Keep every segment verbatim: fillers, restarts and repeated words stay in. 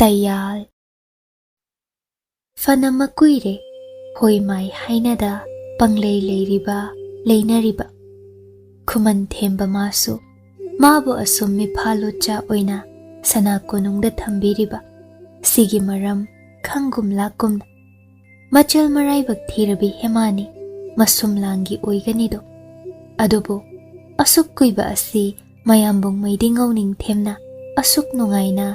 ꯀꯌꯥꯜ꯫ ꯐꯅ ꯃꯀꯨꯏꯔꯦ ꯍꯣꯏ ꯃꯥꯏ ꯍꯥꯏꯅꯗ ꯄꯪꯂꯩ ꯂꯩꯔꯤꯕ, ꯂꯩꯅꯔꯤꯕ꯫ ꯈꯨꯃꯟ ꯊꯦꯝꯕ ꯃꯥꯁꯨ ꯃꯥꯕꯨ ꯑꯁꯨꯝ ꯃꯤꯐꯥ ꯂꯣꯠꯆꯥ ꯑꯣꯏꯅ ꯁꯅꯥ ꯀꯣꯅꯨꯡꯗ ꯊꯝꯕꯤꯔꯤꯕ, ꯁꯤꯒꯤ ꯃꯔꯝ ꯈꯪꯒꯨꯝ ꯂꯥꯛꯀꯨꯝꯅ꯫ ꯃꯆꯜ ꯃꯔꯥꯏꯕꯛ ꯊꯤꯔꯕꯤ ꯍꯦꯃꯥꯅꯤ ꯃꯁꯨꯝ ꯂꯥꯡꯒꯤ ꯑꯣꯏꯒꯅꯤꯗꯣ꯫ ꯑꯗꯨꯕꯨ ꯑꯁꯨꯛ ꯀꯨꯏꯕ ꯑꯁꯤ ꯃꯌꯥꯝꯕꯨꯡ ꯃꯩꯗꯤꯉꯧ ꯅꯤꯡꯊꯦꯝꯅ ꯑꯁꯨꯛ ꯅꯨꯡꯉꯥꯏꯅ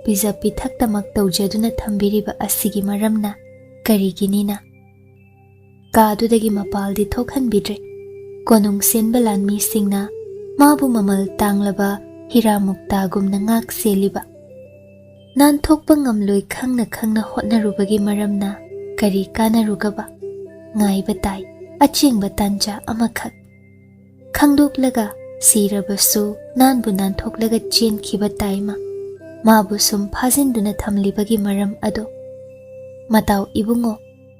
ꯄꯤꯖ ꯄꯤꯊꯛꯇꯃꯛ ꯇꯧꯖꯗꯨꯅ ꯊꯝꯕꯤꯔꯤꯕ ꯑꯁꯤꯒꯤ ꯃꯔꯝꯅ ꯀꯔꯤꯒꯤꯅꯤꯅ? ꯀꯥꯗꯨꯗꯒꯤ ꯃꯄꯥꯜꯗꯤ ꯊꯣꯛꯍꯟꯕꯤꯗ꯭ꯔꯦ꯫ ꯀꯣꯅꯨꯡ ꯁꯦꯟꯕ ꯂꯥꯟꯃꯤꯁꯤꯡꯅ ꯃꯥꯕꯨ ꯃꯃꯜ ꯇꯥꯡꯂꯕ ꯍꯤꯔꯥ ꯃꯨꯛꯇꯥꯒꯨꯝꯅ ꯉꯥꯛ ꯁꯦꯜꯂꯤꯕ꯫ ꯅꯥꯟꯊꯣꯛꯄ ꯉꯝꯂꯣꯏ ꯈꯪꯅ ꯈꯪꯅ ꯍꯣꯠꯅꯔꯨꯕꯒꯤ ꯃꯔꯝꯅ ꯀꯔꯤ ꯀꯥꯟꯅꯔꯨꯒꯕ? ꯉꯥꯏꯕ ꯇꯥꯏ ꯑꯆꯦꯡꯕ ꯇꯥꯟꯖꯥ ꯑꯃꯈꯛ꯫ ꯈꯪꯗꯣꯛꯂꯒ ꯁꯤꯔꯕꯁꯨ ꯅꯥꯟꯕꯨ ꯅꯥꯟꯊꯣꯛꯂꯒ ꯆꯦꯟꯈꯤꯕ ꯇꯥꯏ ꯃꯥ꯫ ꯃꯥꯕꯨ ꯁꯨꯝ ꯐꯥꯖꯤꯟꯗꯨꯅ ꯊꯝꯂꯤꯕꯒꯤ ꯃꯔꯝ ꯑꯗꯣ꯫ ꯃꯇꯥꯎ ꯏꯕꯨꯡꯉꯣ,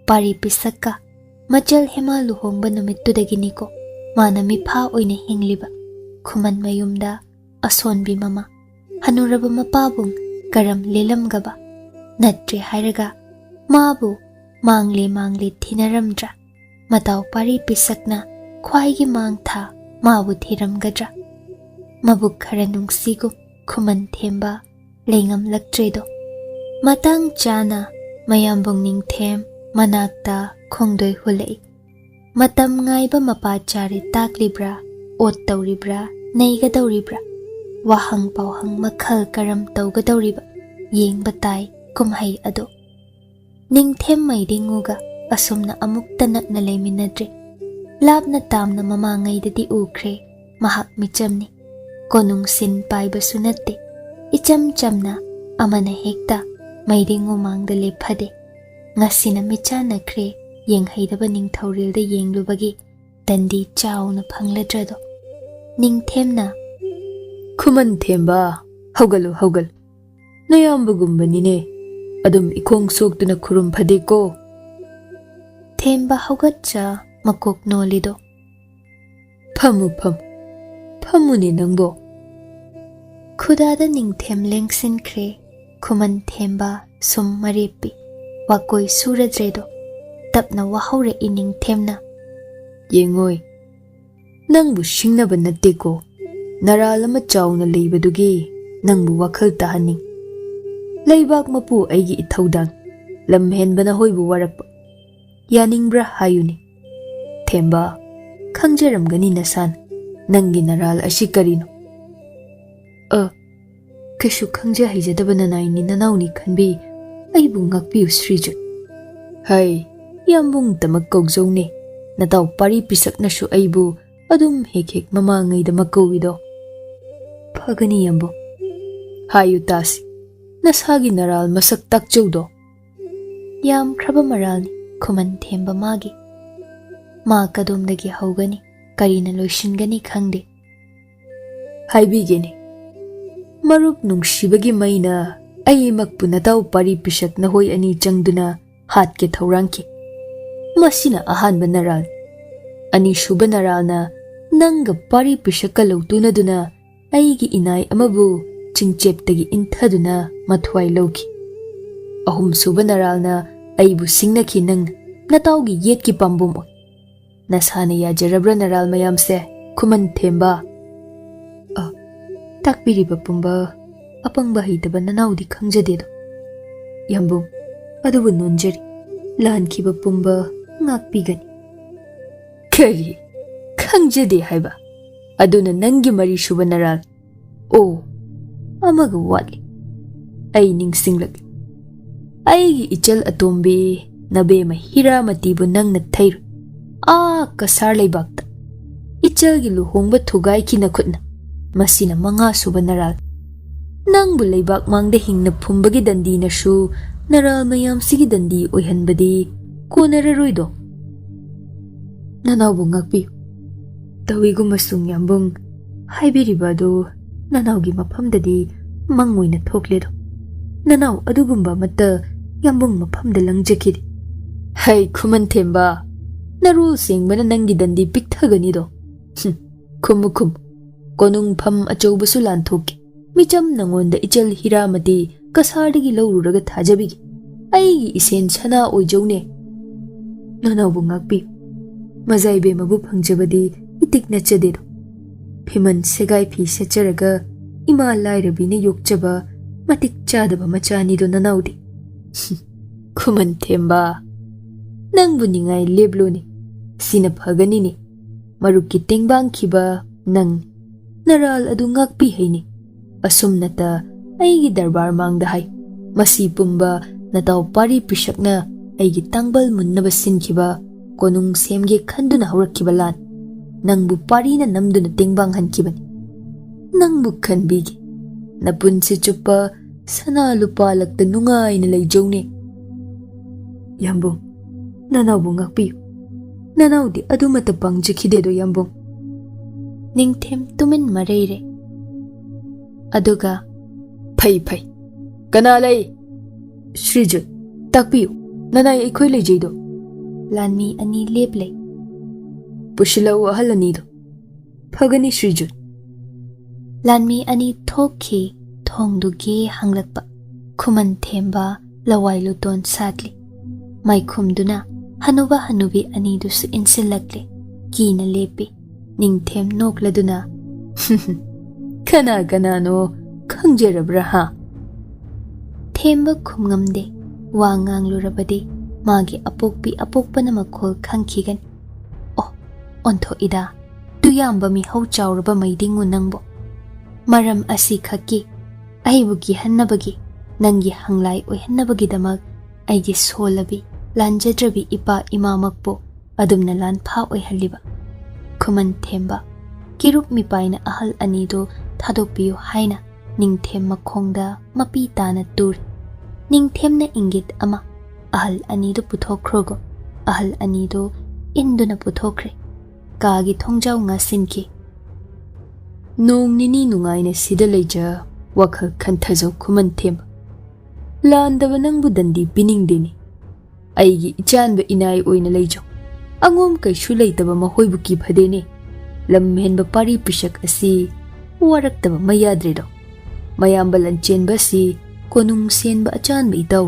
ꯄꯥꯔꯤ ꯄꯤꯁꯛꯀ ꯃꯆꯜ ꯍꯦꯃꯥ ꯂꯨꯍꯣꯡꯕ ꯅꯨꯃꯤꯠꯇꯨꯗꯒꯤꯅꯤꯀꯣ ꯃꯥꯅ ꯃꯤꯐꯥ ꯑꯣꯏꯅ ꯍꯤꯡꯂꯤꯕ꯫ ꯈꯨꯃꯟ ꯃꯌꯨꯝꯗ ꯑꯁꯣꯟꯕꯤ ꯃꯃꯥ, ꯍꯅꯨꯔꯕ ꯃꯄꯥꯕꯨꯡ ꯀꯔꯝ ꯂꯦꯜꯂꯝꯒꯕ? ꯅꯠꯇ꯭ꯔꯦ ꯍꯥꯏꯔꯒ ꯃꯥꯕꯨ ꯃꯥꯡꯂꯦ ꯃꯥꯡꯂꯦ ꯊꯤꯅꯔꯝꯗ꯭ꯔꯥ? ꯃꯇꯥꯎ ꯄꯥꯔꯤ ꯄꯤꯁꯛꯅ ꯈ꯭ꯋꯥꯏꯒꯤ ꯃꯥꯡ ꯊꯥ ꯃꯥꯕꯨ ꯊꯤꯔꯝꯒꯗ꯭ꯔꯥ? ꯃꯕꯨꯛ ꯈꯔ ꯅꯨꯡꯁꯤꯒꯨꯝ ꯈꯨꯃꯟ ꯊꯦꯝꯕ ꯂꯩꯉꯝꯂꯛꯇ꯭ꯔꯦꯗꯣ꯫ ꯃꯇꯥꯡ ꯆꯥꯅ ꯃꯌꯥꯝꯕꯨꯡ ꯅꯤꯡꯊꯦꯝ ꯃꯅꯥꯛꯇ ꯈꯣꯡꯗꯣꯏ ꯍꯨꯜꯂꯛꯏ꯫ ꯃꯇꯝ ꯉꯥꯏꯕ ꯃꯄꯥ ꯆꯥꯔꯦ ꯇꯥꯛꯂꯤꯕ꯭ꯔꯥ, ꯑꯣꯠ ꯇꯧꯔꯤꯕ꯭ꯔꯥ, ꯅꯩꯒꯗꯧꯔꯤꯕ꯭ꯔꯥ, ꯋꯥꯍꯪ ꯄꯥꯎꯍꯪ ꯃꯈꯜ ꯀꯔꯝ ꯇꯧꯒꯗꯧꯔꯤꯕ ꯌꯦꯡꯕ ꯇꯥꯏ ꯀꯨꯝꯍꯩ ꯑꯗꯣ꯫ ꯅꯤꯡꯊꯦꯝ ꯃꯩꯗꯤꯉꯨꯒ ꯑꯁꯨꯝꯅ ꯑꯃꯨꯛꯇ ꯅꯛꯅ ꯂꯩꯃꯤꯟꯅꯗ꯭ꯔꯤ꯫ ꯂꯥꯞꯅ ꯇꯥꯝꯅ ꯃꯃꯥꯡꯉꯩꯗꯗꯤ ꯎꯈ꯭ꯔꯦ, ꯃꯍꯥꯛ ꯃꯤꯆꯝꯅꯤ꯫ ꯀꯣꯅꯨꯡ ꯁꯤꯟ ꯄꯥꯏꯕꯁꯨ ꯅꯠꯇꯦ꯫ ꯏꯆꯝ ꯆꯝꯅ ꯑꯃꯅ ꯍꯦꯛꯇ ꯃꯩꯗꯤꯉꯨ ꯃꯥꯡꯗ ꯂꯦꯞꯐꯗꯦ꯫ ꯉꯁꯤꯅ ꯃꯤꯠꯆꯥꯟꯅꯈ꯭ꯔꯦ ꯌꯦꯡꯍꯩꯗꯕ ꯅꯤꯡꯊꯧꯔꯦꯜꯗ ꯌꯦꯡꯂꯨꯕꯒꯤ ꯗꯟꯗꯤ ꯆꯥꯎꯅ ꯐꯪꯂꯗ꯭ꯔꯗꯣ꯫ ꯅꯤꯡꯊꯦꯝꯅ, "ꯈꯨꯃꯟ ꯊꯦꯝꯕ, ꯍꯧꯒꯠꯂꯨ, ꯍꯧꯒꯠꯂꯨ꯫ ꯅꯌꯥꯝꯕꯒꯨꯝꯕꯅꯤꯅꯦ꯫ ꯑꯗꯨꯝ ꯏꯈꯣꯡ ꯁꯣꯛꯇꯨꯅ ꯈꯨꯔꯨꯝ ꯐꯗꯦꯀꯣ꯫" ꯊꯦꯝꯕ ꯍꯧꯒꯠꯆ ꯃꯀꯣꯛ ꯅꯣꯜꯂꯤꯗꯣ꯫ "ꯐꯝꯃꯨ, ꯐꯝꯃꯨ꯫ ꯐꯝꯃꯨꯅꯦ ꯅꯪꯕꯣ꯫" ꯈꯨꯗꯥꯗ ꯅꯤꯡꯊꯦꯝ ꯂꯦꯡꯁꯤꯟꯈ꯭ꯔꯦ꯫ ꯈꯨꯃꯟ ꯊꯦꯝꯕ ꯁꯨꯝ ꯃꯔꯦꯞꯄꯤ꯫ ꯋꯥꯀꯣꯏ ꯁꯨꯔꯗ꯭ꯔꯦꯗꯣ꯫ ꯇꯞꯅ ꯋꯥꯍꯧꯔꯛꯏ ꯅꯤꯡꯊꯦꯝꯅ꯫ "ꯌꯦꯡꯉꯣꯏ, ꯅꯪꯕꯨ ꯁꯤꯡꯅꯕ ꯅꯠꯇꯦꯀꯣ꯫ ꯅꯔꯥꯜ ꯑꯃ ꯆꯥꯎꯅ ꯂꯩꯕꯗꯨꯒꯤ ꯅꯪꯕꯨ ꯋꯥꯈꯜ ꯇꯥꯍꯟꯅꯤꯡ꯫ ꯂꯩꯕꯥꯛ ꯃꯄꯨ ꯑꯩꯒꯤ ꯏꯊꯧꯗꯥꯡ, ꯂꯝ ꯍꯦꯟꯕꯅ ꯍꯣꯏꯕꯨ ꯋꯥꯔꯛꯄ꯫ ꯌꯥꯅꯤꯡꯕ꯭ꯔꯥ ꯍꯥꯏꯌꯨꯅꯦ꯫ ꯊꯦꯝꯕ, ꯈꯪꯖꯔꯝꯒꯅꯤ ꯅꯁꯥꯅ꯫ ꯅꯪꯒꯤ ꯅꯔꯥꯜ ꯑꯁꯤ ꯀꯔꯤꯅꯣ?" "ꯑ, ꯀꯩꯁꯨ ꯈꯪꯖ ꯍꯩꯖꯗꯕ ꯅꯅꯥꯏꯅꯤ ꯅꯅꯥꯎꯅꯤ ꯈꯟꯕꯤ꯫ ꯑꯩꯕꯨ ꯉꯥꯛꯄꯤꯌꯨ ꯁ꯭ꯔꯤꯖꯨꯠ꯫" "ꯍꯩ, ꯌꯥꯝꯕꯨꯡꯇꯃꯛ ꯀꯧꯖꯧꯅꯦ꯫ ꯅꯇꯥꯎ ꯄꯥꯔꯤ ꯄꯤꯁꯛꯅꯁꯨ ꯑꯩꯕꯨ ꯑꯗꯨꯝ ꯍꯦꯛ ꯍꯦꯛ ꯃꯃꯥꯉꯩꯗꯃꯛ ꯀꯧꯏꯗꯣ꯫" "ꯐꯒꯅꯤ ꯌꯥꯝꯕꯨꯡ꯫" "ꯍꯥꯏꯌꯨ ꯇꯥꯁꯤ, ꯅꯁꯥꯒꯤ ꯅꯔꯥꯜ ꯃꯁꯛ ꯇꯥꯛꯆꯧꯗꯣ꯫" ꯌꯥꯝꯈ꯭ꯔꯕ ꯃꯔꯥꯜꯅꯤ ꯈꯨꯃꯟ ꯊꯦꯝꯕ ꯃꯥꯒꯤ꯫ ꯃꯥ ꯀꯗꯣꯝꯗꯒꯤ ꯍꯧꯒꯅꯤ, ꯀꯔꯤꯅ ꯂꯣꯏꯁꯤꯟꯒꯅꯤ ꯈꯪꯗꯦ꯫ "ꯍꯥꯏꯕꯤꯒꯦꯅꯦ꯫ ꯃꯔꯨꯞ ꯅꯨꯡꯁꯤꯕꯒꯤ ꯃꯩꯅ ꯑꯩꯃꯛꯄꯨ ꯅꯇꯥꯎ ꯄꯥꯔꯤ ꯄꯤꯁꯛ ꯅꯈꯣꯏ ꯑꯅꯤ ꯆꯪꯗꯨꯅ ꯍꯥꯠꯀꯦ ꯊꯧꯔꯥꯡꯈꯤ꯫ ꯃꯁꯤꯅ ꯑꯍꯥꯟꯕ ꯅꯔꯥꯜ꯫ ꯑꯅꯤꯁꯨꯕ ꯅꯔꯥꯜꯅ ꯅꯪꯒ ꯄꯥꯔꯤ ꯄꯤꯁꯛꯀ ꯂꯧꯇꯨꯅꯗꯨꯅ ꯑꯩꯒꯤ ꯏꯅꯥꯏ ꯑꯃꯕꯨ ꯆꯤꯡꯆꯦꯞꯇꯒꯤ ꯏꯟꯊꯗꯨꯅ ꯃꯊ꯭ꯋꯥꯏ ꯂꯧꯈꯤ꯫ ꯑꯍꯨꯝꯁꯨꯕ ꯅꯔꯥꯜꯅ ꯑꯩꯕꯨ ꯁꯤꯡꯅꯈꯤ ꯅꯪꯅ, ꯅꯇꯥꯎꯒꯤ ꯌꯦꯠꯀꯤ ꯄꯥꯝꯕꯣꯝ ꯑꯣꯏ꯫ ꯅꯁꯥꯅ ꯌꯥꯖꯔꯕ꯭ꯔꯥ ꯅꯔꯥꯜ ꯃꯌꯥꯝꯁꯦ, ꯈꯨꯃꯟ ꯊꯦꯝꯕ?" "ꯑ, ꯇꯥꯛꯄꯤꯔꯤꯕ ꯄꯨꯝꯕ ꯑꯄꯪꯕ ꯍꯩꯇꯕ ꯅꯅꯥꯎꯗꯤ ꯈꯪꯖꯗꯦꯗꯣ꯫ ꯌꯥꯝꯕꯨꯡ, ꯑꯗꯨꯕꯨ ꯅꯣꯟꯖꯔꯤ, ꯂꯥꯟꯈꯤꯕ ꯄꯨꯝꯕ ꯉꯥꯛꯄꯤꯒꯅꯤ꯫" "ꯀꯔꯤ? ꯈꯪꯖꯗꯦ ꯍꯥꯏꯕ? ꯑꯗꯨꯅ ꯅꯪꯒꯤ ꯃꯔꯤꯁꯨꯕ ꯅꯔꯥꯜ꯫ ꯑꯣ, ꯑꯃꯒ ꯋꯥꯠꯂꯤ꯫ ꯑꯩ ꯅꯤꯡꯁꯤꯡꯂꯛꯂꯤ꯫ ꯑꯩꯒꯤ ꯏꯆꯜ ꯑꯇꯣꯝꯕꯤ ꯅꯕꯦꯝꯃ ꯍꯤꯔꯥꯃꯇꯤꯕꯨ ꯅꯪꯅ ꯊꯩꯔꯨꯏ꯫ ꯑꯥ ꯀꯁꯥꯔ ꯂꯩꯕꯥꯛꯇ ꯏꯆꯜꯒꯤ ꯂꯨꯍꯣꯡꯕ ꯊꯨꯒꯥꯏꯈꯤ ꯅꯈꯨꯠꯅ꯫ ꯃꯁꯤꯅ ꯃꯉꯥꯁꯨꯕ ꯅꯔꯥꯜ꯫ ꯅꯪꯕꯨ ꯂꯩꯕꯥꯛ ꯃꯥꯡꯗ ꯍꯤꯡꯅ ꯐꯨꯝꯕꯒꯤ ꯗꯟꯗꯤꯅꯁꯨ ꯅꯔꯥꯜ ꯃꯌꯥꯝꯁꯤꯒꯤ ꯗꯟꯗꯤ ꯑꯣꯏꯍꯟꯕꯗꯤ ꯀꯣꯟꯅꯔꯔꯣꯏꯗꯣ꯫ ꯅꯅꯥꯎꯕꯨ ꯉꯥꯛꯄꯤꯌꯨ꯫ ꯇꯧꯏꯒꯨꯝꯕꯁꯨꯡ ꯌꯥꯝꯕꯨꯡ ꯍꯥꯏꯕꯤꯔꯤꯕ ꯑꯗꯨ ꯅꯅꯥꯎꯒꯤ ꯃꯐꯝꯗꯗꯤ ꯃꯪ ꯑꯣꯏꯅ ꯊꯣꯛꯂꯦꯗꯣ꯫ ꯅꯅꯥꯎ ꯑꯗꯨꯒꯨꯝꯕ ꯑꯃꯠꯇ ꯌꯥꯝꯕꯨꯡ ꯃꯐꯝꯗ ꯂꯪꯖꯈꯤꯗꯦ꯫" "ꯍꯩ ꯈꯨꯃꯟ ꯊꯦꯝꯕ, ꯅꯔꯣꯜ ꯁꯦꯡꯕꯅ ꯅꯪꯒꯤ ꯗꯟꯗꯤ ꯄꯤꯛꯊꯒꯅꯤꯗꯣ꯫ ꯍꯨꯝ, ꯈꯨꯝꯃꯨ ꯈꯨꯝꯃꯨ꯫ ꯀꯣꯅꯨꯡꯐꯝ ꯑꯆꯧꯕꯁꯨ ꯂꯥꯟꯊꯣꯛꯈꯤ, ꯃꯤꯆꯝ ꯅꯉꯣꯟꯗ ꯏꯆꯜ ꯍꯤꯔꯥꯃꯇꯤ ꯀꯁꯥꯔꯗꯒꯤ ꯂꯧꯔꯨꯔꯒ ꯊꯥꯖꯕꯤꯒꯦ꯫ ꯑꯩꯒꯤ ꯏꯁꯦꯟ ꯁꯅꯥ ꯑꯣꯏꯖꯧꯅꯦ꯫ ꯅꯅꯥꯎꯕꯨ ꯉꯥꯛꯄꯤꯌꯨ꯫ ꯃꯖꯥꯏꯕꯦꯝꯃꯕꯨ ꯐꯪꯖꯕꯗꯤ ꯏꯇꯤꯛ ꯅꯠꯆꯗꯦꯗꯣ꯫ ꯐꯤꯃꯟ ꯁꯦꯒꯥꯏ ꯐꯤ ꯁꯦꯠꯆꯔꯒ ꯏꯃꯥ ꯂꯥꯏꯔꯕꯤꯅ ꯌꯣꯛꯆꯕ ꯃꯇꯤꯛ ꯆꯥꯗꯕ ꯃꯆꯥꯅꯤꯗꯣ ꯅꯅꯥꯎꯗꯤ꯫ ꯈꯨꯃꯟ ꯊꯦꯝꯕ, ꯅꯪꯕꯨ ꯅꯤꯡꯉꯥꯏ ꯂꯦꯞꯂꯣꯅꯦ꯫ ꯁꯤꯅ ꯐꯒꯅꯤꯅꯦ꯫ ꯃꯔꯨꯞꯀꯤ ꯇꯦꯡꯕꯥꯡꯈꯤꯕ ꯅꯪ ꯅꯔꯥꯜ ꯑꯗꯨ ꯉꯥꯛꯄꯤꯍꯩꯅꯤ꯫ ꯑꯁꯨꯝꯅꯇ ꯑꯩꯒꯤ ꯗꯔꯕꯥꯔ ꯃꯥꯡꯗ ꯍꯥꯏ, ꯃꯁꯤ ꯄꯨꯝꯕ ꯅꯇꯥꯎ ꯄꯥꯔꯤ ꯄꯤꯁꯛꯅ ꯑꯩꯒꯤ ꯇꯥꯡꯕꯜ ꯃꯨꯟꯅꯕ ꯁꯤꯟꯈꯤꯕ ꯀꯣꯅꯨꯡ ꯁꯦꯝꯒꯦ ꯈꯟꯗꯨꯅ ꯍꯧꯔꯛꯈꯤꯕ ꯂꯥꯟ꯫ ꯅꯪꯕꯨ ꯄꯥꯔꯤꯅ ꯅꯝꯗꯨꯅ ꯇꯦꯡꯕꯥꯡꯍꯟꯈꯤꯕꯅꯤ꯫ ꯅꯪꯕꯨ ꯈꯟꯕꯤꯒꯦ꯫ ꯅꯄꯨꯟꯁꯤ ꯆꯨꯞꯄ ꯁꯅꯥ ꯂꯨꯄꯥ ꯂꯛꯇ ꯅꯨꯡꯉꯥꯏꯅ ꯂꯩꯖꯧꯅꯦ꯫ ꯌꯥꯝꯕꯨꯡ, ꯅꯅꯥꯎꯕꯨ ꯉꯥꯛꯄꯤꯌꯨ꯫ ꯅꯅꯥꯎꯗꯤ ꯑꯗꯨꯃꯠꯇ ꯄꯥꯡꯖꯈꯤꯗꯦꯗꯣ ꯌꯥꯝꯕꯨꯡ꯫ ꯅꯤꯡꯊꯦꯝ ꯇꯨꯃꯤꯟ ꯃꯔꯩꯔꯦ꯫ ꯑꯗꯨꯒ, "ꯐꯩ, ꯐꯩ꯫ ꯀꯅꯥ ꯂꯩ? ꯁ꯭ꯔꯤꯖꯨꯠ, ꯇꯥꯛꯄꯤꯌꯨ꯫ ꯅꯅꯥꯏ ꯑꯩꯈꯣꯏ ꯂꯩꯖꯩꯗꯣ꯫" ꯂꯥꯟꯃꯤ ꯑꯅꯤ ꯂꯦꯞꯂꯦ꯫ "ꯄꯨꯁꯤꯜꯂꯛꯎ ꯑꯍꯜ ꯑꯅꯤꯗꯣ꯫" "ꯐꯒꯅꯤ ꯁ꯭ꯔꯤꯖꯨꯠ꯫" ꯂꯥꯟꯃꯤ ꯑꯅꯤ ꯊꯣꯛꯈꯤ꯫ ꯊꯣꯡꯗꯨꯒꯤ ꯍꯥꯡꯂꯛꯄ꯫ ꯈꯨꯃꯟ ꯊꯦꯝꯕ ꯂꯋꯥꯏ ꯂꯨꯇꯣꯟ ꯁꯥꯠꯂꯤ꯫ ꯃꯥꯏꯈꯨꯝꯗꯨꯅ ꯍꯅꯨꯕ ꯍꯅꯨꯕꯤ ꯑꯅꯤꯗꯨꯁꯨ ꯏꯟꯁꯤꯜꯂꯛꯂꯦ꯫ ꯀꯤꯅ ꯂꯦꯞꯄꯤ꯫ ꯅꯤꯡꯊꯦꯝ ꯅꯣꯛꯂꯗꯨꯅ, "ꯀꯅꯥ ꯀꯅꯥꯅꯣ ꯈꯪꯖꯔꯕ꯭ꯔꯥ ꯍꯥ?" ꯊꯦꯝꯕ ꯈꯨꯝꯉꯝꯗꯦ꯫ ꯋꯥ ꯉꯥꯡꯂꯨꯔꯕꯗꯤ ꯃꯥꯒꯤ ꯑꯄꯣꯛꯄꯤ ꯑꯄꯣꯛꯄꯅ ꯃꯈꯣꯜ ꯈꯪꯈꯤꯒꯅꯤ꯫ ꯑꯣ, ꯑꯣꯟꯊꯣꯛꯏꯗ, ꯇꯨꯌꯥꯝꯕ ꯃꯤꯍꯧ ꯆꯥꯎꯔꯕ ꯃꯩꯗꯤꯡꯉꯨ ꯅꯪꯕꯨ꯫ ꯃꯔꯝ ꯑꯁꯤꯈꯛꯀꯤ ꯑꯩꯕꯨ ꯀꯤꯍꯟꯅꯕꯒꯤ, ꯅꯪꯒꯤ ꯍꯪꯂꯥꯏ ꯑꯣꯏꯍꯟꯅꯕꯒꯤꯗꯃꯛ ꯑꯩꯒꯤ ꯁꯣꯜꯂꯕꯤ, ꯂꯥꯟꯖꯗ꯭ꯔꯕꯤ ꯏꯄꯥ ꯏꯃꯥꯃꯛꯄꯨ ꯑꯗꯨꯝꯅ ꯂꯥꯟꯐꯥ ꯑꯣꯏꯍꯜꯂꯤꯕ꯫ ꯈꯨꯃꯟ ꯊꯦꯝꯕ, ꯀꯤꯔꯨꯞ ꯃꯤꯄꯥꯏꯅ ꯑꯍꯜ ꯑꯅꯤꯗꯨ ꯊꯥꯗꯣꯛꯄꯤꯌꯨ ꯍꯥꯏꯅ ꯅꯤꯡꯊꯦꯝ ꯃꯈꯣꯡꯗ ꯃꯄꯤ ꯇꯥꯅ ꯇꯨꯔꯤ꯫ ꯅꯤꯡꯊꯦꯝꯅ ꯏꯪꯒꯤꯠ ꯑꯃ ꯑꯍꯜ ꯑꯅꯤꯗꯨ ꯄꯨꯊꯣꯛꯈ꯭ꯔꯣꯒꯨꯝ ꯑꯍꯜ ꯑꯅꯤꯗꯨ ꯏꯟꯗꯨꯅ ꯄꯨꯊꯣꯛꯈ꯭ꯔꯦ꯫ ꯀꯥꯒꯤ ꯊꯣꯡꯖꯥꯎ ꯉꯥꯁꯤꯟꯈꯤ꯫ "ꯅꯣꯡ ꯅꯤꯅꯤ ꯅꯨꯡꯉꯥꯏꯅ ꯁꯤꯗ ꯂꯩꯖ, ꯋꯥꯈꯜ ꯈꯟꯊꯖꯧ ꯈꯨꯃꯟ ꯊꯦꯝꯕ꯫ ꯂꯥꯟꯗꯕ ꯅꯪꯕꯨ ꯗꯟꯗꯤ ꯄꯤꯅꯤꯡꯗꯦꯅꯦ꯫ ꯑꯩꯒꯤ ꯏꯆꯥꯟꯕ ꯏꯅꯥꯏ ꯑꯣꯏꯅ ꯂꯩꯖꯧ꯫ ꯑꯉꯣꯝ ꯀꯩꯁꯨ ꯂꯩꯇꯕ ꯃꯈꯣꯏꯕꯨ ꯀꯤꯐꯗꯦꯅꯦ꯫ ꯂꯝ ꯍꯦꯟꯕ ꯄꯥꯔꯤ ꯄꯤꯁꯛ ꯑꯁꯤ ꯋꯥꯔꯛꯇꯕ ꯃꯩ ꯌꯥꯗ꯭ꯔꯦꯗꯣ꯫" ꯃꯌꯥꯝꯕ ꯂꯟꯆꯦꯟꯕꯁꯤ ꯀꯣꯅꯨꯡ ꯁꯦꯟꯕ ꯑꯆꯥꯟꯕ ꯏꯇꯧ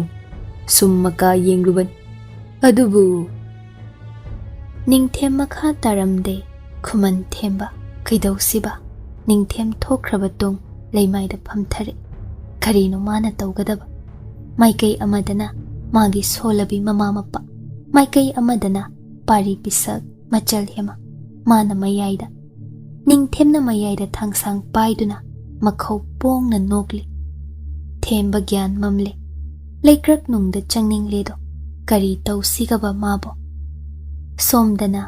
ꯁꯨꯝ ꯃꯀꯥ ꯌꯦꯡꯂꯨꯕꯅꯤ꯫ ꯑꯗꯨꯕꯨ ꯅꯤꯡꯊꯦꯝ ꯃꯈꯥ ꯇꯥꯔꯝꯗꯦ꯫ ꯈꯨꯃꯟ ꯊꯦꯝꯕ ꯀꯩꯗꯧꯁꯤꯕ? ꯅꯤꯡꯊꯦꯝ ꯊꯣꯛꯈ꯭ꯔꯕ ꯇꯨꯡ ꯂꯩꯃꯥꯏꯗ ꯐꯝꯊꯔꯦ꯫ ꯀꯔꯤꯅꯣ ꯃꯥꯅ ꯇꯧꯒꯗꯕ? ꯃꯥꯏꯀꯩ ꯑꯃꯗꯅ ꯃꯥꯒꯤ ꯁꯣꯜꯂꯕꯤ ꯃꯃꯥ ꯃꯄꯥ, ꯃꯥꯏꯀꯩ ꯑꯃꯗꯅ ꯄꯥꯔꯤ ꯄꯤꯁꯛ ꯃꯆꯜ ꯍꯦꯃ꯫ ꯃꯥꯅ ꯃꯌꯥꯏꯗ, ꯅꯤꯡꯊꯦꯝꯅ ꯃꯌꯥꯏꯗ ꯊꯥꯡꯁꯥꯡ ꯄꯥꯏꯗꯨꯅ ꯃꯈꯧ ꯄꯣꯡꯅ ꯅꯣꯛꯂꯤ꯫ ꯊꯦꯝꯕ ꯒ꯭ꯌꯥꯟ ꯃꯝꯂꯦ꯫ ꯂꯩꯀ꯭ꯔꯛ ꯅꯨꯡꯗ ꯆꯪꯅꯤꯡꯂꯦꯗꯣ꯫ ꯀꯔꯤ ꯇꯧꯁꯤꯒꯕ ꯃꯥꯕꯣ? ꯁꯣꯝꯗꯅ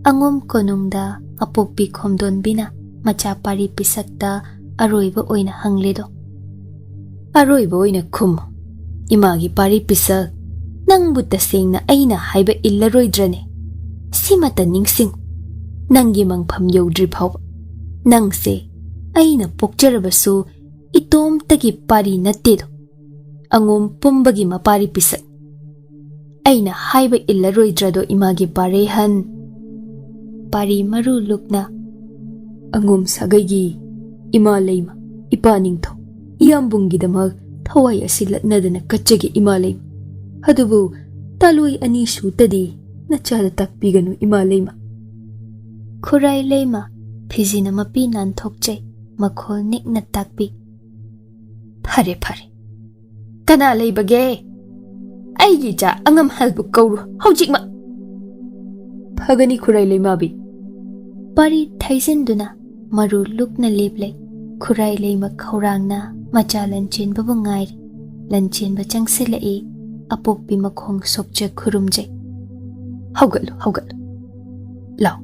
ꯑꯉꯣꯝ ꯀꯣꯅꯨꯡꯗ ꯑꯄꯣꯛꯄꯤ ꯈꯣꯝꯗꯣꯟꯕꯤꯅ ꯃꯆꯥ ꯄꯥꯔꯤ ꯄꯤꯁꯛꯇ ꯑꯔꯣꯏꯕ ꯑꯣꯏꯅ ꯍꯪꯂꯦꯗꯣ꯫ ꯑꯔꯣꯏꯕ ꯑꯣꯏꯅ ꯈꯨꯝꯃꯨ, ꯏꯃꯥꯒꯤ ꯄꯥꯔꯤ ꯄꯤꯁꯛ, ꯅꯪꯕꯨ ꯇꯁꯦꯡꯅ ꯑꯩꯅ ꯍꯥꯏꯕ ꯏꯜꯂꯔꯣꯏꯗ꯭ꯔꯅꯦ? ꯁꯤꯃꯇ ꯅꯤꯡꯁꯤꯡ, ꯅꯪꯒꯤ ꯃꯪꯐꯝ ꯌꯧꯗ꯭ꯔꯤ ꯐꯥꯎꯕ꯫ ꯅꯪꯁꯦ ꯑꯩꯅ ꯄꯣꯛꯆꯔꯕꯁꯨ ꯏꯇꯣꯝꯇꯒꯤ ꯄꯥꯔꯤ ꯅꯠꯇꯦꯗꯣ꯫ ꯑꯉꯣꯝ ꯄꯨꯝꯕꯒꯤ ꯃꯄꯥꯔꯤ ꯄꯤꯁꯛ꯫ ꯑꯩꯅ ꯍꯥꯏꯕ ꯏꯜꯂꯔꯣꯏꯗ꯭ꯔꯗꯣ ꯏꯃꯥꯒꯤ ꯄꯥꯔꯦꯍꯟ? ꯄꯥꯔꯤ ꯃꯔꯨ ꯂꯨꯛꯅ, ꯑꯉꯣꯝ ꯁꯥꯒꯩꯒꯤ ꯏꯃꯥ ꯂꯩꯃ, ꯏꯄꯥ ꯅꯤꯡꯊꯧ, ꯏꯌꯥꯝꯕꯨꯡꯒꯤꯗꯃꯛ ꯊꯋꯥꯏ ꯑꯁꯤ ꯂꯠꯅꯗꯅ ꯀꯠꯆꯒꯦ ꯏꯃꯥ ꯂꯩꯃ꯫ ꯑꯗꯨꯕꯨ ꯇꯥꯂꯣꯏ ꯑꯅꯤ ꯁꯨꯇꯗꯤ ꯅꯆꯥꯗ ꯇꯥꯛꯄꯤꯒꯅꯨ ꯏꯃꯥ ꯂꯩꯃ꯫ ꯈꯨꯔꯥꯏ ꯂꯩꯃ ꯐꯤꯖꯤꯅ ꯃꯄꯤ ꯅꯥꯟꯊꯣꯛꯆꯩ, ꯃꯈꯣꯜ ꯅꯤꯛꯅ ꯇꯥꯛꯄꯤ꯫ ꯐꯔꯦ ꯐꯔꯦ, ꯀꯅꯥ ꯂꯩꯕꯒꯦ? ꯑꯩꯒꯤ ꯏꯆꯥ ꯑꯉꯝꯍꯜꯕꯨ ꯀꯧꯔꯨ ꯍꯧꯖꯤꯛꯃꯛ꯫ ꯐꯒꯅꯤ ꯈꯨꯔꯥꯏ ꯂꯩꯃꯥꯕꯤ꯫ ꯄꯥꯔꯤ ꯊꯩꯖꯤꯟꯗꯨꯅ ꯃꯔꯨ ꯂꯨꯛꯅ ꯂꯦꯞꯂꯦ꯫ ꯈꯨꯔꯥꯏ ꯂꯩꯃ ꯈꯧꯔꯥꯡꯅ ꯃꯆꯥ ꯂꯟꯆꯦꯟꯕꯕꯨ ꯉꯥꯏꯔꯤ꯫ ꯂꯟꯆꯦꯟꯕ ꯆꯪꯁꯤꯜꯂꯛꯏ꯫ ꯑꯄꯣꯛꯄꯤ ꯃꯈꯣꯡ ꯁꯣꯛꯆ ꯈꯨꯔꯨꯝꯖꯩ꯫ ꯍꯧꯒꯠꯂꯨ, ꯍꯧꯒꯠꯂꯨ꯫ ꯂꯥꯎ,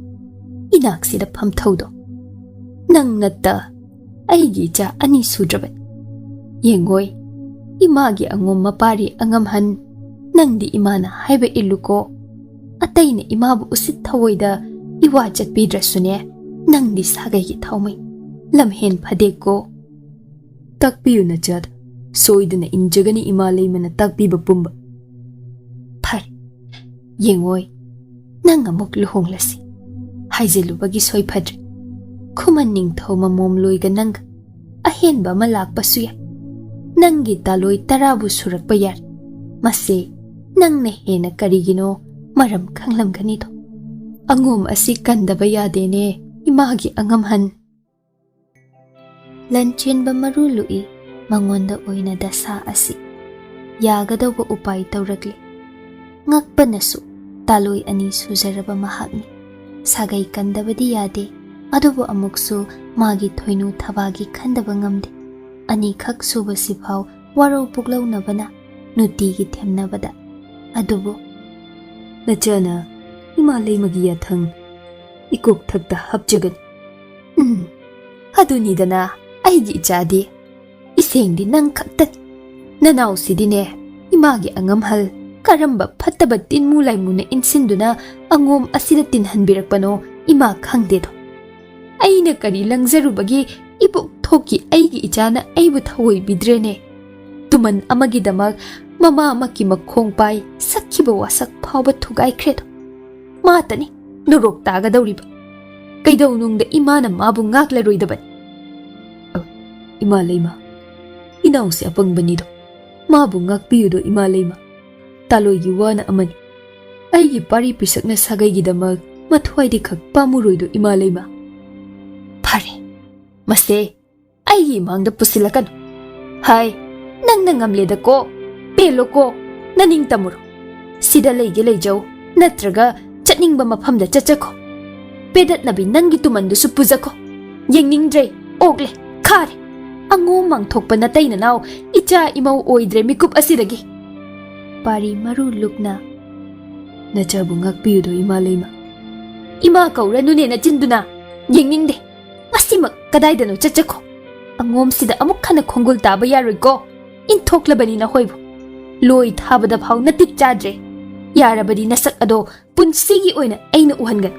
ꯏꯅꯥꯛꯁꯤꯗ ꯐꯝꯊꯧꯗꯣ꯫ ꯅꯪ ꯅꯠꯇ ꯑꯩꯒꯤ ꯏꯆꯥ ꯑꯅꯤ ꯁꯨꯗ꯭ꯔꯕꯅꯤ꯫ ꯌꯦꯡꯉꯣꯏ, ꯏꯃꯥꯒꯤ ꯑꯉꯣꯝ ꯃꯄꯥꯔꯤ ꯑꯉꯝꯍꯟ, ꯅꯪꯗꯤ ꯏꯃꯥꯅ ꯍꯥꯏꯕ ꯏꯜꯂꯨꯀꯣ꯫ ꯑꯇꯩꯅ ꯏꯃꯥꯕꯨ ꯎꯁꯤꯠ ꯊꯑꯣꯏꯗ ꯏꯋꯥ ꯆꯠꯄꯤꯗ꯭ꯔꯁꯨꯅꯦ, ꯅꯪꯗꯤ ꯁꯥꯒꯩꯒꯤ ꯊꯥꯎꯃꯩ꯫ ꯂꯝꯍꯦꯟ ꯐꯗꯦꯀꯣ꯫ ꯇꯥꯛꯄꯤꯌꯨ ꯅꯆꯥꯗ, ꯁꯣꯏꯗꯅ ꯏꯟꯖꯒꯅꯤ ꯏꯃꯥ ꯂꯩꯃꯅ ꯇꯥꯛꯄꯤꯕ ꯄꯨꯝꯕ꯫ ꯐꯔꯦ, ꯌꯦꯡꯉꯣꯏ, ꯅꯪ ꯑꯃꯨꯛ ꯂꯨꯍꯣꯡꯂꯁꯤ꯫ ꯍꯥꯏꯖꯤꯜꯂꯨꯕꯒꯤ ꯁꯣꯏꯐꯗ꯭ꯔꯦ꯫ ꯈꯨꯃꯟ ꯅꯤꯡꯊꯧ ꯃꯃꯣꯝꯂꯣꯏꯒ ꯅꯪꯒ꯫ ꯑꯍꯦꯟꯕ ꯑꯃ ꯂꯥꯛꯄꯁꯨ ꯌꯥꯏ꯫ ꯅꯪꯒꯤ ꯇꯥꯂꯣꯏ ꯇꯔꯥꯕꯨ ꯁꯨꯔꯛꯄ ꯌꯥꯏ꯫ ꯃꯁꯦ ꯅꯪꯅ ꯍꯦꯟꯅ ꯀꯔꯤꯒꯤꯅꯣ ꯃꯔꯝ ꯈꯪꯂꯝꯒꯅꯤꯗꯣ꯫ ꯑꯉꯣꯝ ꯑꯁꯤ ꯀꯟꯗꯕ ꯌꯥꯗꯦꯅꯦ, ꯏꯃꯥꯒꯤ ꯑꯉꯝꯍꯟ꯫ ꯂꯟꯆꯦꯟꯕ ꯃꯔꯨ ꯂꯨꯛꯏ ꯃꯉꯣꯟꯗ ꯑꯣꯏꯅ ꯗꯁꯥ ꯑꯁꯤ꯫ ꯌꯥꯒꯗꯧꯕ ꯎꯄꯥꯏ ꯇꯧꯔꯛꯂꯤ꯫ ꯉꯛꯄꯅꯁꯨ ꯇꯥꯂꯣꯏ ꯑꯅꯤ ꯁꯨꯖꯔꯕ ꯃꯍꯥꯛꯅꯤ꯫ ꯁꯥꯒꯩ ꯀꯟꯗꯕꯗꯤ ꯌꯥꯗꯦ, ꯑꯗꯨꯕꯨ ꯑꯃꯨꯛꯁꯨ ꯃꯥꯒꯤ ꯊꯣꯏꯅꯨ ꯊꯕꯥꯒꯤ ꯈꯟꯗꯕ ꯉꯝꯗꯦ꯫ ꯑꯅꯤꯈꯛ ꯁꯨꯕꯁꯤꯐꯥꯎ ꯋꯥꯔꯧ ꯄꯨꯛꯂꯧꯅꯕꯅ ꯅꯨꯡꯇꯤꯒꯤ ꯊꯦꯝꯅꯕꯗ꯫ ꯑꯗꯨꯕꯨ ꯅꯆꯥꯅ ꯏꯃꯥ ꯂꯩꯃꯒꯤ ꯌꯥꯊꯪ ꯏꯀꯣꯛꯊꯛꯇ ꯍꯥꯞꯆꯒꯅꯤ꯫ ꯎꯝ, ꯑꯗꯨꯅꯤꯗꯅ ꯑꯩꯒꯤ ꯏꯆꯥꯗꯤ꯫ ꯏꯁꯦꯡꯗꯤ ꯅꯪ ꯈꯛꯇꯅꯤ꯫ ꯅꯅꯥꯎꯁꯤꯗꯤꯅꯦ, ꯏꯃꯥꯒꯤ ꯑꯉꯝꯍꯜ ꯀꯔꯝꯕ ꯐꯠꯇꯕ ꯇꯤꯟꯃꯨ ꯂꯥꯏꯃꯨꯅ ꯏꯟꯁꯤꯟꯗꯨꯅ ꯑꯉꯣꯝ ꯑꯁꯤꯗ ꯇꯤꯟꯍꯟꯕꯤꯔꯛꯄꯅꯣ ꯏꯃꯥ ꯈꯪꯗꯦꯗꯣ꯫ ꯑꯩꯅ ꯀꯔꯤ ꯂꯪꯖꯔꯨꯕꯒꯤ ꯏꯕꯣꯛ ꯊꯣꯛꯀꯤ ꯑꯩꯒꯤ ꯏꯆꯥꯅ ꯑꯩꯕꯨ ꯊꯑꯣꯏꯕꯤꯗ꯭ꯔꯦꯅꯦ꯫ ꯇꯨꯃꯟ ꯑꯃꯒꯤꯗꯃꯛ ꯃꯃꯥꯃꯛꯀꯤ ꯃꯈꯣꯡ ꯄꯥꯏ ꯁꯛꯈꯤꯕ ꯋꯥꯁꯛ ꯐꯥꯎꯕ ꯊꯨꯒꯥꯏꯈ꯭ꯔꯦꯗꯣ꯫ ꯃꯥꯇꯅꯤ ꯅꯣꯔꯣꯛ ꯇꯥꯒꯗꯧꯔꯤꯕ꯫ ꯀꯩꯗꯧꯅꯨꯡꯗ ꯏꯃꯥꯅ ꯃꯥꯕꯨ ꯉꯥꯛꯂꯔꯣꯏꯗꯕꯅꯤ꯫ ꯑ, ꯏꯃꯥ ꯂꯩꯃ, ꯏꯅꯥꯎꯁꯦ ꯑꯄꯪꯕꯅꯤꯗꯣ꯫ ꯃꯥꯕꯨ ꯉꯥꯛꯄꯤꯌꯨꯗꯣ, ꯏꯃꯥ ꯂꯩꯃ꯫ ꯇꯥꯂꯣꯏꯒꯤ ꯋꯥꯅ ꯑꯃꯅꯤ꯫ ꯑꯩꯒꯤ ꯄꯥꯔꯤ ꯄꯤꯁꯛꯅ ꯁꯥꯒꯩꯒꯤꯗꯃꯛ ꯃꯊ꯭ꯋꯥꯏꯗꯤ ꯈꯛ ꯄꯥꯝꯃꯨꯔꯣꯏꯗꯣ, ꯏꯃꯥ ꯂꯩꯃ꯫ ꯐꯔꯦ, ꯃꯁꯦ ꯑꯩꯒꯤ ꯏꯃꯥꯡꯗ ꯄꯨꯁꯤꯜꯂꯛꯀꯅꯨ꯫ ꯍꯥꯏ, ꯅꯪꯅ ꯉꯝꯂꯦꯗꯀꯣ, ꯄꯦꯜꯂꯣꯀꯣ, ꯅꯅꯤꯡ ꯇꯝꯃꯨꯔꯣ꯫ ꯁꯤꯗ ꯂꯩꯒꯦ ꯂꯩꯖꯧ, ꯅꯠꯇ꯭ꯔꯒ ꯆꯠꯅꯤꯡꯕ ꯃꯐꯝꯗ ꯆꯠꯆꯈꯣ꯫ ꯄꯦꯗꯠꯅꯕꯤ ꯅꯪꯒꯤ ꯇꯨꯃꯟꯗꯨꯁꯨ ꯄꯨꯖꯈꯣ꯫ ꯌꯦꯡꯅꯤꯡꯗ꯭ꯔꯦ, ꯑꯣꯛꯂꯦ, ꯈꯥꯔꯦ꯫ ꯑꯉꯣꯝ ꯃꯥꯡꯊꯣꯛꯄ ꯅꯇꯩ ꯅꯅꯥꯎ, ꯏꯆꯥ ꯏꯃꯧ ꯑꯣꯏꯗ꯭ꯔꯦ ꯃꯤꯀꯨꯞ ꯑꯁꯤꯗꯒꯤ꯫ ꯄꯥꯔꯤ ꯃꯔꯨ ꯂꯨꯛꯅ, ꯅꯆꯥꯕꯨ ꯉꯥꯛꯄꯤꯌꯨꯗꯣ, ꯏꯃꯥ ꯂꯩꯃ꯫ ꯏꯃꯥ ꯀꯧꯔꯅꯨꯅꯦ ꯅꯆꯤꯟꯗꯨꯅ꯫ ꯌꯦꯡꯅꯤꯡꯗꯦ꯫ ꯃꯁꯤꯃꯛ ꯀꯗꯥꯏꯗꯅꯣ ꯆꯠꯆꯈꯣ꯫ ꯑꯉꯣꯝꯁꯤꯗ ꯑꯃꯨꯛ ꯍꯟꯅ ꯈꯣꯡꯒꯨꯜ ꯇꯥꯕ ꯌꯥꯔꯣꯏꯀꯣ꯫ ꯏꯟꯊꯣꯛꯂꯕꯅꯤ ꯅꯈꯣꯏꯕꯨ꯫ ꯂꯣꯏ ꯊꯥꯕꯗ ꯐꯥꯎ ꯅꯇꯤꯛ ꯆꯥꯗ꯭ꯔꯦ꯫ ꯌꯥꯔꯕꯗꯤ ꯅꯁꯛ ꯑꯗꯣ ꯄꯨꯟꯁꯤꯒꯤ ꯑꯣꯏꯅ ꯑꯩꯅ ꯎꯍꯟꯒꯅꯤ꯫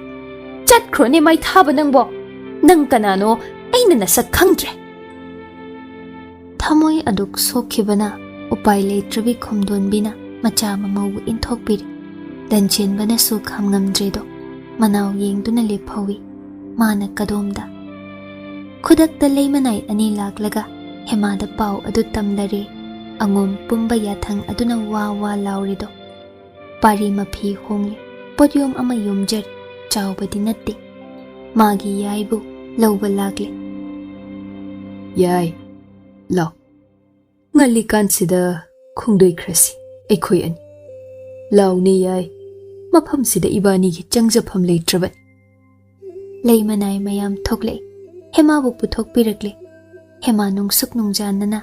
ꯆꯠꯈ꯭ꯔꯣꯅꯦ ꯃꯥꯏ ꯊꯥꯕ ꯅꯪꯕꯣ꯫ ꯅꯪ ꯀꯅꯥꯅꯣ? ꯑꯩꯅ ꯅꯁꯛ ꯈꯪꯗ꯭ꯔꯦ꯫ ꯊꯃꯣꯏ ꯑꯗꯨꯛ ꯁꯣꯛꯈꯤꯕꯅ ꯎꯄꯥꯏ ꯂꯩꯇ꯭ꯔꯕꯤ ꯈꯣꯝꯗꯣꯟꯕꯤꯅ ꯃꯆꯥ ꯃꯃꯧꯕꯨ ꯏꯟꯊꯣꯛꯄꯤꯔꯦ꯫ ꯂꯟꯆꯦꯟꯕꯅꯁꯨ ꯈꯥꯝꯉꯝꯗ꯭ꯔꯦꯗꯣ꯫ ꯃꯅꯥꯎ ꯌꯦꯡꯗꯨꯅ ꯂꯦꯞꯍꯧꯏ꯫ ꯃꯥꯅ ꯀꯗꯣꯝꯗ? ꯈꯨꯗꯛꯇ ꯂꯩꯃꯅꯥꯏ ꯑꯅꯤ ꯂꯥꯛꯂꯒ ꯍꯦꯃꯥꯗ ꯄꯥꯎ ꯑꯗꯨ ꯇꯝꯂꯔꯦ꯫ ꯑꯉꯣꯝ ꯄꯨꯝꯕ ꯌꯥꯊꯪ ꯑꯗꯨꯅ ꯋꯥ ꯋꯥ ꯂꯥꯎꯔꯤꯗꯣ꯫ ꯄꯥꯔꯤ ꯃꯐꯤ ꯍꯣꯡꯂꯦ, ꯄꯣꯠꯌꯣꯝ ꯑꯃ ꯌꯣꯝꯖꯔꯦ, ꯆꯥꯎꯕꯗꯤ ꯅꯠꯇꯦ꯫ ꯃꯥꯒꯤ ꯌꯥꯏꯕꯨ ꯂꯧꯕ ꯂꯥꯛꯂꯦ꯫ "ꯌꯥꯏ, ꯂꯥꯎ꯫ ꯉꯜꯂꯤꯀꯥꯟꯁꯤꯗ ꯈꯣꯡꯗꯣꯏꯈ꯭ꯔꯁꯤ ꯑꯩꯈꯣꯏ ꯑꯅꯤ꯫ ꯂꯥꯎꯅꯦ ꯌꯥꯏ, ꯃꯐꯝꯁꯤꯗ ꯏꯕꯥꯅꯤꯒꯤ ꯆꯪꯖꯐꯝ ꯂꯩꯇ꯭ꯔꯕꯅꯤ꯫" ꯂꯩꯃꯅꯥꯏ ꯃꯌꯥꯝ ꯊꯣꯛꯂꯛꯏ꯫ ꯍꯦꯃꯥꯕꯨ ꯄꯨꯊꯣꯛꯄꯤꯔꯛꯂꯦ꯫ ꯍꯦꯃꯥ ꯅꯨꯡꯁꯨꯛ ꯅꯨꯡꯖꯥꯅꯅ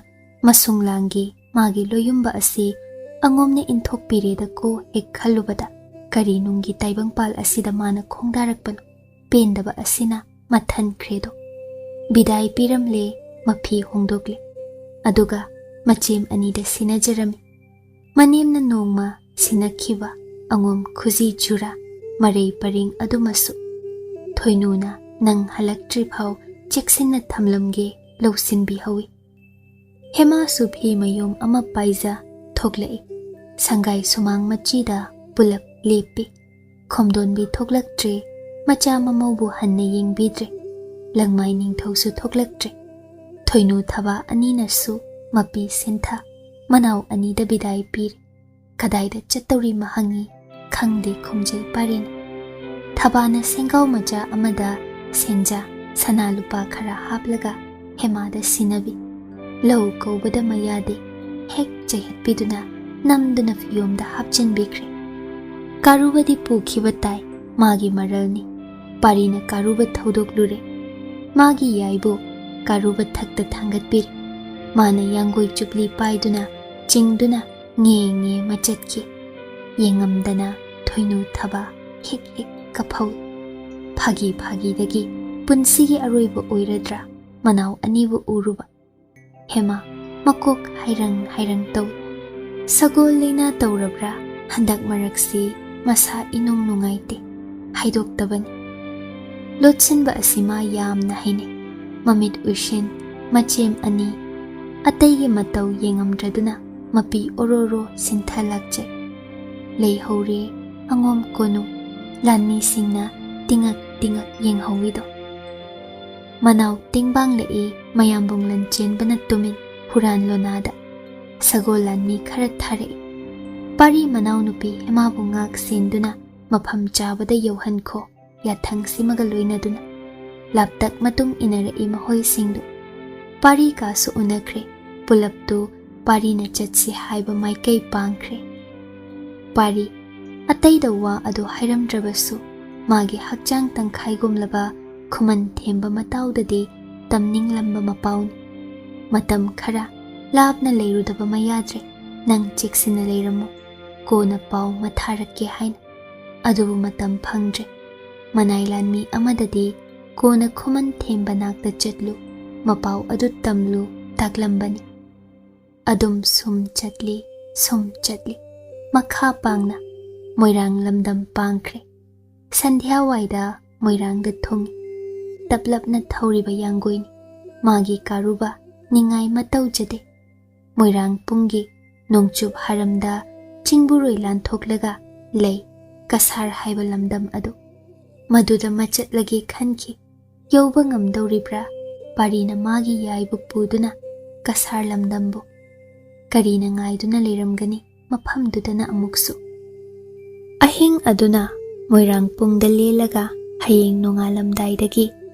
ꯃꯁꯨꯡ ꯂꯥꯡꯒꯤ ꯃꯥꯒꯤ ꯂꯣꯌꯨꯝꯕ ꯑꯁꯤ ꯑꯉꯣꯝꯅ ꯏꯟꯊꯣꯛꯄꯤꯔꯦꯗꯀꯣ ꯍꯦꯛ ꯈꯜꯂꯨꯕꯗ ꯀꯔꯤ ꯅꯨꯡꯒꯤ ꯇꯥꯏꯕꯪꯄꯥꯜ ꯑꯁꯤꯗ ꯃꯥꯅ ꯈꯣꯡꯗꯥꯔꯛꯄꯅꯣ? ꯄꯦꯟꯗꯕ ꯑꯁꯤꯅ ꯃꯊꯟꯈ꯭ꯔꯦꯗꯣ꯫ ꯕꯤꯗꯥꯏ ꯄꯤꯔꯝꯂꯦ, ꯃꯐꯤ ꯍꯣꯡꯗꯣꯛꯂꯦ꯫ ꯑꯗꯨꯒ ꯃꯆꯦꯝ ꯑꯅꯤꯗ ꯁꯤꯟꯅꯖꯔꯝꯃꯤ꯫ ꯃꯅꯦꯝꯅ ꯅꯣꯡꯃ ꯁꯤꯟꯅꯈꯤꯕ ꯑꯉꯣꯝ ꯈꯨꯖꯤ ꯖꯨꯔꯥ ꯃꯔꯩ ꯄꯔꯦꯡ ꯑꯗꯨꯃꯁꯨ ꯊꯣꯏꯅꯨꯅ ꯅꯪ ꯍꯜꯂꯛꯇ꯭ꯔꯤꯐꯥꯎ ꯆꯦꯛꯁꯤꯟꯅ ꯊꯝꯂꯝꯒꯦ, ꯂꯧꯁꯤꯟꯕꯤꯍꯧꯏ꯫ ꯍꯦꯃꯥꯁꯨ ꯐꯤ ꯃꯌꯣꯝ ꯑꯃ ꯄꯥꯏꯖ ꯊꯣꯛꯂꯛꯏ꯫ ꯁꯪꯒꯥꯏ ꯁꯨꯃꯥꯡ ꯃꯆꯤꯗ ꯄꯨꯂꯞ ꯂꯦꯞꯄꯤ꯫ ꯈꯣꯝꯗꯣꯟꯕꯤ ꯊꯣꯛꯂꯛꯇ꯭ꯔꯦ, ꯃꯆꯥ ꯃꯃꯧꯕꯨ ꯍꯟꯅ ꯌꯦꯡꯕꯤꯗ꯭ꯔꯦ꯫ ꯂꯪꯃꯥꯏ ꯅꯤꯡꯊꯧꯁꯨ ꯊꯣꯛꯂꯛꯇ꯭ꯔꯦ꯫ ꯊꯣꯏꯅꯨ ꯊꯕꯥ ꯑꯅꯤꯅꯁꯨ ꯃꯄꯤ ꯁꯤꯟꯊ ꯃꯅꯥꯎ ꯑꯅꯤꯗ ꯕꯤꯗꯥꯏ ꯄꯤꯔꯦ꯫ ꯀꯗꯥꯏꯗ ꯆꯠꯇꯧꯔꯤꯃ ꯍꯪꯉꯤ, ꯈꯪꯗꯦ ꯈꯨꯝꯖꯩ ꯄꯥꯔꯤꯅ꯫ ꯊꯕꯥꯅ ꯁꯦꯡꯒꯥꯎ ꯃꯆꯥ ꯑꯃꯗ ꯁꯦꯟꯖꯥ ꯁꯅꯥ ꯂꯨꯄꯥ ꯈꯔ ꯍꯥꯞꯂꯒ ꯍꯦꯃꯥꯗ ꯁꯤꯟꯅꯕꯤ꯫ ꯂꯧ ꯀꯧꯕꯗ ꯃꯌꯥꯗꯦ ꯍꯦꯛ ꯆꯩꯍꯠꯄꯤꯗꯨꯅ ꯅꯝꯗꯨꯅ ꯐꯤꯌꯣꯝꯗ ꯍꯥꯞꯆꯤꯟꯕꯤꯈ꯭ꯔꯦ꯫ ꯀꯥꯔꯨꯕꯗꯤ ꯄꯨꯈꯤꯕ ꯇꯥꯏ, ꯃꯥꯒꯤ ꯃꯔꯜꯅꯤ꯫ ꯄꯥꯔꯤꯅ ꯀꯥꯔꯨꯕ ꯊꯧꯗꯣꯛꯂꯨꯔꯦ꯫ ꯃꯥꯒꯤ ꯌꯥꯏꯕꯨ ꯀꯥꯔꯨꯕ ꯊꯛꯇ ꯊꯥꯡꯒꯠꯄꯤꯔꯦ꯫ ꯃꯥꯅ ꯌꯥꯡꯒꯣꯏ ꯆꯨꯞꯂꯤ ꯄꯥꯏꯗꯨꯅ ꯆꯤꯡꯗꯨꯅ ꯉꯦ ꯉꯦ ꯃꯆꯠꯈꯤ꯫ ꯌꯦꯡꯉꯝꯗꯅ ꯊꯣꯏꯅꯨ ꯊꯕꯥ ꯍꯤꯛ ꯍꯤꯛ ꯀꯞꯍꯧꯏ꯫ ꯐꯥꯒꯤ ꯐꯥꯒꯤꯗꯒꯤ ꯄꯨꯟꯁꯤꯒꯤ ꯑꯔꯣꯏꯕ ꯑꯣꯏꯔꯗ꯭ꯔꯥ ꯃꯅꯥꯎ ꯑꯅꯤꯕꯨ ꯎꯔꯨꯕ꯫ ꯍꯦꯃꯥ ꯃꯀꯣꯛ ꯍꯥꯏꯔꯪ ꯍꯥꯏꯔꯪ ꯇꯧꯏ꯫ ꯁꯒꯣꯜ ꯂꯩꯅꯥ ꯇꯧꯔꯕ꯭ꯔꯥ? ꯍꯟꯗꯛ ꯃꯔꯛꯁꯤ ꯃꯁꯥ ꯏꯅꯨꯡ ꯅꯨꯡꯉꯥꯏꯇꯦ꯫ ꯍꯥꯏꯗꯣꯛꯇꯕꯅꯤ꯫ ꯂꯣꯠꯁꯤꯟꯕ ꯑꯁꯤ ꯃꯥ ꯌꯥꯝꯅ ꯍꯩꯅꯩ꯫ ꯃꯃꯤꯠ ꯎꯏꯁꯤꯟ, ꯃꯆꯦꯝ ꯑꯅꯤ, ꯑꯇꯩꯒꯤ ꯃꯇꯧ ꯌꯦꯡꯉꯝꯗ꯭ꯔꯗꯨꯅ ꯃꯄꯤ ꯑꯣꯔꯣꯔꯣ ꯁꯤꯟꯊ ꯂꯥꯛꯆꯩ꯫ ꯂꯩꯍꯧꯔꯦ ꯑꯉꯣꯝ ꯀꯣꯅꯨ, ꯂꯥꯟꯃꯤꯁꯤꯡꯅ ꯇꯤꯉꯛ ꯇꯤꯉꯛ ꯌꯦꯡꯍꯧꯏꯗꯣ꯫ ꯃꯅꯥꯎ ꯇꯤꯡꯕꯥꯡꯂꯛꯏ, ꯃꯌꯥꯝꯕꯨꯡ ꯂꯟꯆꯦꯟꯕꯅ ꯇꯨꯃꯤꯟ ꯍꯨꯔꯥꯟ ꯂꯣꯅꯥꯗ꯫ ꯁꯒꯣꯜ ꯂꯥꯟꯃꯤ ꯈꯔ ꯊꯥꯔꯛꯏ꯫ ꯄꯥꯔꯤ ꯃꯅꯥꯎꯅꯨꯄꯤ ꯍꯦꯃꯥꯕꯨ ꯉꯥꯛ ꯁꯦꯟꯗꯨꯅ ꯃꯐꯝ ꯆꯥꯕꯗ ꯌꯧꯍꯟꯈꯣ, ꯌꯥꯊꯪꯁꯤꯃꯒ ꯂꯣꯏꯅꯗꯨꯅ꯫ ꯂꯥꯞꯇꯛ ꯃꯇꯨꯡ ꯏꯟꯅꯔꯛꯏ ꯃꯈꯣꯏꯁꯤꯡꯗꯨ꯫ ꯄꯥꯔꯤ ꯀꯥꯁꯨ ꯎꯅꯈ꯭ꯔꯦ꯫ ꯄꯨꯂꯞꯇꯨ ꯄꯥꯔꯤꯅ ꯆꯠꯁꯤ ꯍꯥꯏꯕ ꯃꯥꯏꯀꯩ ꯄꯥꯡꯈ꯭ꯔꯦ꯫ ꯄꯥꯔꯤ ꯑꯇꯩꯗ ꯋꯥ ꯑꯗꯨ ꯍꯥꯏꯔꯝꯗ꯭ꯔꯕꯁꯨ, ꯃꯥꯒꯤ ꯍꯛꯆꯥꯡ ꯇꯪꯈꯥꯏꯒꯨꯝꯂꯕ ꯈꯨꯃꯟ ꯊꯦꯝꯕ ꯃꯇꯥꯎꯗꯗꯤ ꯇꯝꯅꯤꯡꯂꯝꯕ ꯃꯄꯥꯎꯅꯤ꯫ ꯃꯇꯝ ꯈꯔ ꯂꯥꯞꯅ ꯂꯩꯔꯨꯗꯕ ꯃꯌꯥꯗ꯭ꯔꯦ, ꯅꯪ ꯆꯦꯛꯁꯤꯟꯅ ꯂꯩꯔꯝꯃꯨ, ꯀꯣꯟꯅ ꯄꯥꯎ ꯃꯊꯥꯔꯛꯀꯦ ꯍꯥꯏꯅ꯫ ꯑꯗꯨꯕꯨ ꯃꯇꯝ ꯐꯪꯗ꯭ꯔꯦ꯫ ꯃꯅꯥꯏ ꯂꯥꯟꯃꯤ ꯑꯃꯗꯗꯤ ꯀꯣꯟꯅ ꯈꯨꯃꯟ ꯊꯦꯝꯕ ꯅꯥꯛꯇ ꯆꯠꯂꯨ, ꯃꯄꯥꯎ ꯑꯗꯨ ꯇꯝꯂꯨ ꯇꯥꯛꯂꯝꯕꯅꯤ꯫ ꯑꯗꯨꯝ ꯁꯨꯝ ꯆꯠꯂꯤ, ꯁꯨꯝ ꯆꯠꯂꯤ꯫ ꯃꯈꯥ ꯄꯥꯡꯅ ꯃꯣꯏꯔꯥꯡ ꯂꯝꯗꯝ ꯄꯥꯡꯈ꯭ꯔꯦ꯫ ꯁꯟꯙ꯭ꯌꯥꯋꯥꯏꯗ ꯃꯣꯏꯔꯥꯡꯗ ꯊꯨꯡꯉꯤ꯫ ꯇꯞꯂꯞꯅ ꯊꯧꯔꯤꯕ ꯌꯥꯡꯒꯣꯏꯅꯤ꯫ ꯃꯥꯒꯤ ꯀꯥꯔꯨꯕ ꯅꯤꯡꯉꯥꯏ ꯃꯇꯧꯖꯗꯦ꯫ ꯃꯣꯏꯔꯥꯡ ꯄꯨꯡꯒꯤ ꯅꯣꯡꯆꯨꯞ ꯍꯥꯔꯝꯗ ꯆꯤꯡꯕꯨꯔꯣꯏ ꯂꯥꯟꯊꯣꯛꯂꯒ ꯂꯩ ꯀꯁꯥꯔ ꯍꯥꯏꯕ ꯂꯝꯗꯝ ꯑꯗꯨ꯫ ꯃꯗꯨꯗ ꯃꯆꯠꯂꯒꯦ ꯈꯟꯈꯤ꯫ ꯌꯧꯕ ꯉꯝꯗꯧꯔꯤꯕ꯭ꯔꯥ? ꯄꯥꯔꯤꯅ ꯃꯥꯒꯤ ꯌꯥꯏꯕꯨ ꯄꯨꯗꯨꯅ ꯀꯁꯥꯔ ꯂꯝꯗꯝꯕꯨ꯫ ꯀꯔꯤꯅ ꯉꯥꯏꯗꯨꯅ ꯂꯩꯔꯝꯒꯅꯤ ꯃꯐꯝꯗꯨꯗꯅ ꯑꯃꯨꯛꯁꯨ? ꯑꯍꯤꯡ ꯑꯗꯨꯅ ꯃꯣꯏꯔꯥꯡ ꯄꯨꯡꯗ ꯂꯦꯜꯂꯒ ꯍꯌꯦꯡ ꯅꯣꯡꯉꯥꯜꯂꯝꯗꯥꯏꯗꯒꯤ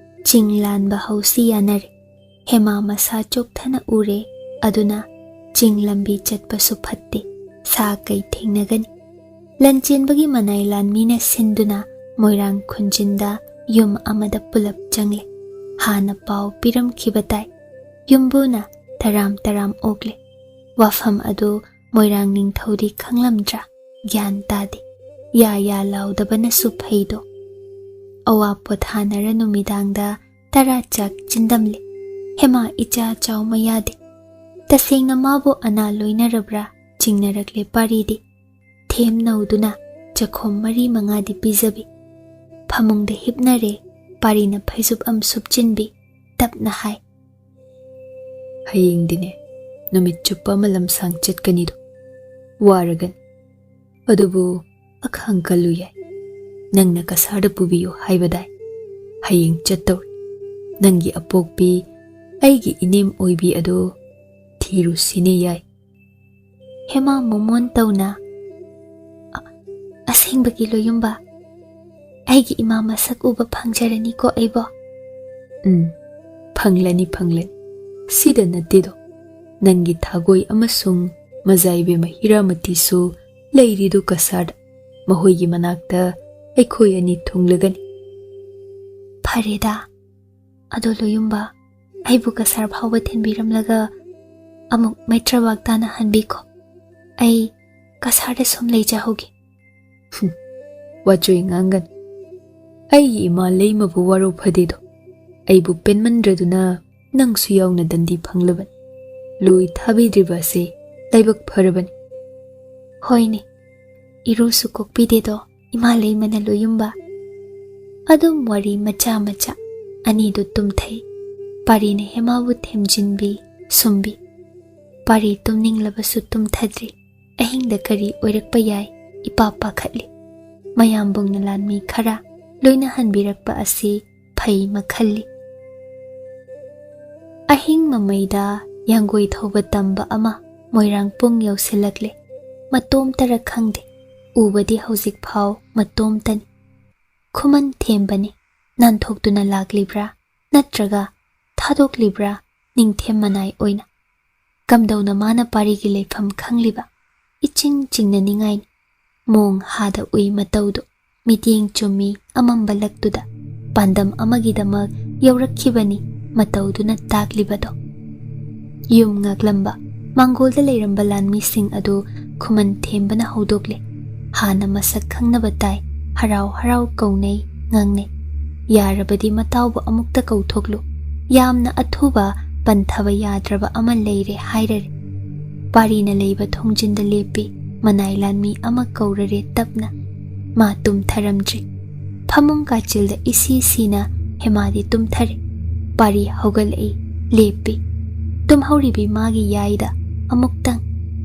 ꯆꯤꯡ ꯂꯥꯟꯕ ꯍꯧꯁꯤ ꯌꯥꯅꯔꯦ꯫ ꯍꯦꯃꯥ ꯃꯁꯥ ꯆꯣꯛꯊꯅ ꯎꯔꯦ, ꯑꯗꯨꯅ ꯆꯤꯡ ꯂꯝꯕꯤ ꯆꯠꯄꯁꯨ ꯐꯠꯇꯦ, ꯁꯥ ꯀꯩ ꯊꯦꯡꯅꯒꯅꯤ꯫ ꯂꯟꯆꯦꯟꯕꯒꯤ ꯃꯅꯥꯏ ꯂꯥꯟꯃꯤꯅ ꯁꯤꯟꯗꯨꯅ ꯃꯣꯏꯔꯥꯡ ꯈꯨꯟꯖꯤꯟꯗ ꯌꯨꯝ ꯑꯃꯗ ꯄꯨꯂꯞ ꯆꯪꯂꯦ꯫ ꯍꯥꯟꯅ ꯄꯥꯎ ꯄꯤꯔꯝꯈꯤꯕ ꯇꯥꯏ꯫ ꯌꯨꯝꯕꯨꯅ ꯇꯔꯥꯝ ꯇꯔꯥꯝ ꯑꯣꯛꯂꯦ꯫ ꯋꯥꯐꯝ ꯑꯗꯨ ꯃꯣꯏꯔꯥꯡ ꯅꯤꯡꯊꯧꯗꯤ ꯈꯪꯂꯝꯗ꯭ꯔꯥ? ꯒ꯭ꯌꯥꯟ ꯇꯥꯗꯦ꯫ ꯌꯥ ꯌꯥ ꯂꯥꯎꯗꯕꯅꯁꯨ ꯐꯩꯗꯣ꯫ ꯑꯋꯥ ꯄꯣꯊꯥꯅꯔ ꯅꯨꯃꯤꯗꯥꯡꯗ ꯇꯔꯥ ꯆꯥꯛ ꯆꯤꯟꯗꯝꯂꯦ꯫ ꯍꯦꯃꯥ ꯏꯆꯥ ꯆꯥꯎ ꯃꯌꯥꯗꯦ꯫ ꯇꯁꯦꯡꯅ ꯃꯥꯕꯨ ꯑꯅꯥ ꯂꯣꯏꯅꯔꯕ꯭ꯔꯥ ꯆꯤꯡꯅꯔꯛꯂꯦ ꯄꯥꯔꯤꯗꯤ꯫ ꯊꯦꯝ ꯅꯧꯗꯨꯅ ꯆꯈꯣꯝ ꯃꯔꯤ ꯃꯉꯥꯗꯤ ꯄꯤꯖꯕꯤ꯫ ꯐꯃꯨꯡꯗ ꯍꯤꯞꯅꯔꯦ꯫ ꯄꯥꯔꯤꯅ ꯐꯩꯖꯨꯞ ꯑꯃ ꯁꯨꯞꯆꯤꯟꯕꯤ꯫ ꯇꯞꯅ ꯍꯥꯏ, "ꯍꯌꯦꯡꯗꯤꯅꯦ ꯅꯨꯃꯤꯠ ꯆꯨꯞꯄ ꯑꯃ ꯂꯝꯁꯥꯡ ꯆꯠꯀꯅꯤꯗꯣ꯫ ꯋꯥꯔꯒꯅꯤ꯫ ꯑꯗꯨꯕꯨ ꯑꯈꯥꯡ ꯀꯜꯂꯨ ꯌꯥꯏ꯫ ꯅꯪꯅ ꯀꯁꯥꯔꯗ ꯄꯨꯕꯤꯌꯨ ꯍꯥꯏꯕꯗꯥꯏ? ꯍꯌꯦꯡ ꯆꯠꯇꯧꯔꯤ꯫ ꯅꯪꯒꯤ ꯑꯄꯣꯛꯄꯤ, ꯑꯩꯒꯤ ꯏꯅꯦꯝ ꯑꯣꯏꯕꯤ ꯑꯗꯨ ꯊꯤꯔꯨꯁꯤꯅꯦ ꯌꯥꯏ꯫ ꯍꯦꯃꯥ ꯃꯣꯃꯣꯟ ꯇꯧꯅ, "ꯑ-, ꯑꯁꯦꯡꯕꯒꯤ ꯂꯣꯌꯨꯝꯕ? ꯑꯩꯒꯤ ꯏꯃꯥ ꯃꯁꯛ ꯎꯕ ꯐꯪꯖꯔꯅꯤꯀꯣ ꯑꯩꯕꯣ?" "ꯎꯝ, ꯐꯪꯂꯅꯤ, ꯐꯪꯂꯅꯤ꯫ ꯁꯤꯗ ꯅꯠꯇꯦꯗꯣ, ꯅꯪꯒꯤ ꯊꯥꯒꯣꯏ ꯑꯃꯁꯨꯡ ꯃꯖꯥꯏꯕꯦꯝꯃ ꯍꯤꯔꯥꯃꯇꯤꯁꯨ ꯂꯩꯔꯤꯗꯨ ꯀꯁꯥꯔꯗ꯫ ꯃꯈꯣꯏꯒꯤ ꯃꯅꯥꯛꯇ ꯑꯩꯈꯣꯏ ꯑꯅꯤ ꯊꯨꯡꯂꯒꯅꯤ꯫" "ꯐꯔꯦꯗ, ꯑꯗꯣ ꯂꯣꯌꯨꯝꯕ, ꯑꯩꯕꯨ ꯀꯁꯥꯔ ꯐꯥꯎꯕ ꯊꯤꯟꯕꯤꯔꯝꯂꯒ ꯑꯃꯨꯛ ꯃꯩꯇ꯭ꯔꯕꯥꯛ ꯇꯥꯅ ꯍꯟꯕꯤꯈꯣ꯫ ꯑꯩ ꯀꯁꯥꯔꯗ ꯁꯨꯝ ꯂꯩꯖꯍꯧꯒꯦ꯫" "ꯍꯨꯝ, ꯋꯥꯆꯣꯏ ꯉꯥꯡꯒꯅꯨ꯫ ꯑꯩꯒꯤ ꯏꯃꯥ ꯂꯩꯃꯕꯨ ꯋꯥꯔꯧ ꯐꯗꯦꯗꯣ꯫ ꯑꯩꯕꯨ ꯄꯦꯟꯃꯟꯗ꯭ꯔꯗꯨꯅ ꯅꯪꯁꯨ ꯌꯥꯎꯅ ꯗꯟꯗꯤ ꯐꯪꯂꯕꯅꯤ꯫ ꯂꯣꯏ ꯊꯥꯕꯤꯗ꯭ꯔꯤꯕ ꯑꯁꯤ ꯂꯥꯏꯕꯛ ꯐꯔꯕꯅꯤ꯫" "ꯍꯣꯏꯅꯦ, ꯏꯔꯨꯁꯨ ꯀꯣꯛꯄꯤꯗꯦꯗꯣ ꯏꯃꯥ ꯂꯩꯃꯅ ꯂꯣꯌꯨꯝꯕ꯫" ꯑꯗꯨꯝ ꯋꯥꯔꯤ ꯃꯆꯥ ꯃꯆꯥ꯫ ꯑꯅꯤꯗꯨ ꯇꯨꯝꯊꯩ꯫ ꯄꯥꯔꯤꯅ ꯍꯦꯃꯥꯕꯨ ꯊꯦꯝꯖꯤꯟꯕꯤ, ꯁꯨꯝꯕꯤ꯫ ꯄꯥꯔꯤ ꯇꯨꯝꯅꯤꯡꯂꯕꯁꯨ ꯇꯨꯝꯊꯗ꯭ꯔꯤ꯫ ꯑꯍꯤꯡꯗ ꯀꯔꯤ ꯑꯣꯏꯔꯛꯄ ꯌꯥꯏ ꯏꯄꯥ ꯄꯥꯈꯠꯂꯤ꯫ ꯃꯌꯥꯝꯕꯨꯡꯅ ꯂꯥꯟꯃꯤ ꯈꯔ ꯂꯣꯏꯅ ꯍꯟꯕꯤꯔꯛꯄ ꯑꯁꯤ ꯐꯩ ꯃꯈꯜꯂꯤ꯫ ꯑꯍꯤꯡ ꯃꯃꯩꯗ ꯌꯥꯡꯒꯣꯏ ꯊꯧꯕ ꯇꯝꯕ ꯑꯃ ꯃꯣꯏꯔꯥꯡ ꯄꯨꯡ ꯌꯧꯁꯤꯜꯂꯛꯂꯦ꯫ ꯃꯇꯣꯝꯇꯔ ꯈꯪꯗꯦ, ꯎꯕꯗꯤ ꯍꯧꯖꯤꯛ ꯐꯥꯎ ꯃꯇꯣꯝꯇꯅꯤ꯫ ꯈꯨꯃꯟ ꯊꯦꯝꯕꯅꯤ꯫ ꯅꯥꯟꯊꯣꯛꯇꯨꯅ ꯂꯥꯛꯂꯤꯕ꯭ꯔꯥ ꯅꯠꯇ꯭ꯔꯒ ꯊꯥꯗꯣꯛꯂꯤꯕ꯭ꯔꯥ ꯅꯤꯡꯊꯦꯝ ꯃꯅꯥꯏ ꯑꯣꯏꯅ? ꯀꯝꯗꯧꯅ ꯃꯥꯅ ꯄꯥꯔꯤꯒꯤ ꯂꯩꯐꯝ ꯈꯪꯂꯤꯕ? ꯏꯆꯤꯡ ꯆꯤꯡꯅꯅꯤꯡꯉꯥꯏꯅꯤ꯫ ꯃꯣꯡ ꯍꯥꯗ ꯎꯏ ꯃꯇꯧꯗꯨ꯫ ꯃꯤꯠꯌꯦꯡ ꯆꯨꯝꯃꯤ ꯑꯃꯝꯕ ꯂꯛꯇꯨꯗ꯫ ꯄꯥꯟꯗꯝ ꯑꯃꯒꯤꯗꯃꯛ ꯌꯧꯔꯛꯈꯤꯕꯅꯤ ꯃꯇꯧꯗꯨꯅ ꯇꯥꯛꯂꯤꯕꯗꯣ꯫ ꯌꯨꯝ ꯉꯥꯛꯂꯝꯕ ꯃꯥꯡꯒꯣꯜꯗ ꯂꯩꯔꯝꯕ ꯂꯥꯟꯃꯤꯁꯤꯡ ꯑꯗꯨ ꯈꯨꯃꯟ ꯊꯦꯝꯕꯅ ꯍꯧꯗꯣꯛꯂꯦ꯫ ꯍꯥꯟꯅ ꯃꯁꯛ ꯈꯪꯅꯕ ꯇꯥꯏ꯫ ꯍꯔꯥꯎ ꯍꯔꯥꯎ ꯀꯧꯅꯩ, ꯉꯥꯡꯅꯩ꯫ "ꯌꯥꯔꯕꯗꯤ ꯃꯇꯥꯎꯕꯨ ꯑꯃꯨꯛꯇ ꯀꯧꯊꯣꯛꯂꯨ꯫ ꯌꯥꯝꯅ ꯑꯊꯨꯕ ꯄꯟꯊꯕ ꯌꯥꯗ꯭ꯔꯕ ꯑꯃ ꯂꯩꯔꯦ ꯍꯥꯏꯔꯔꯦ꯫" ꯄꯥꯔꯤꯅ ꯂꯩꯕ ꯊꯣꯡꯖꯤꯟꯗ ꯂꯦꯞꯄꯤ꯫ ꯃꯅꯥꯏ ꯂꯥꯟꯃꯤ ꯑꯃ ꯀꯧꯔꯔꯦ ꯇꯞꯅ꯫ ꯃꯥ ꯇꯨꯝꯊꯔꯝꯗ꯭ꯔꯤ꯫ ꯐꯃꯨꯡ ꯀꯥꯆꯤꯜꯗ ꯏꯁꯤ ꯁꯤꯅ ꯍꯦꯃꯥꯗꯤ ꯇꯨꯝꯊꯔꯦ꯫ ꯄꯥꯔꯤ ꯍꯧꯒꯠꯂꯛꯏ, ꯂꯦꯞꯄꯤ꯫ ꯇꯨꯝꯍꯧꯔꯤꯕꯤ ꯃꯥꯒꯤ ꯌꯥꯏꯗ ꯑꯃꯨꯛꯇꯪ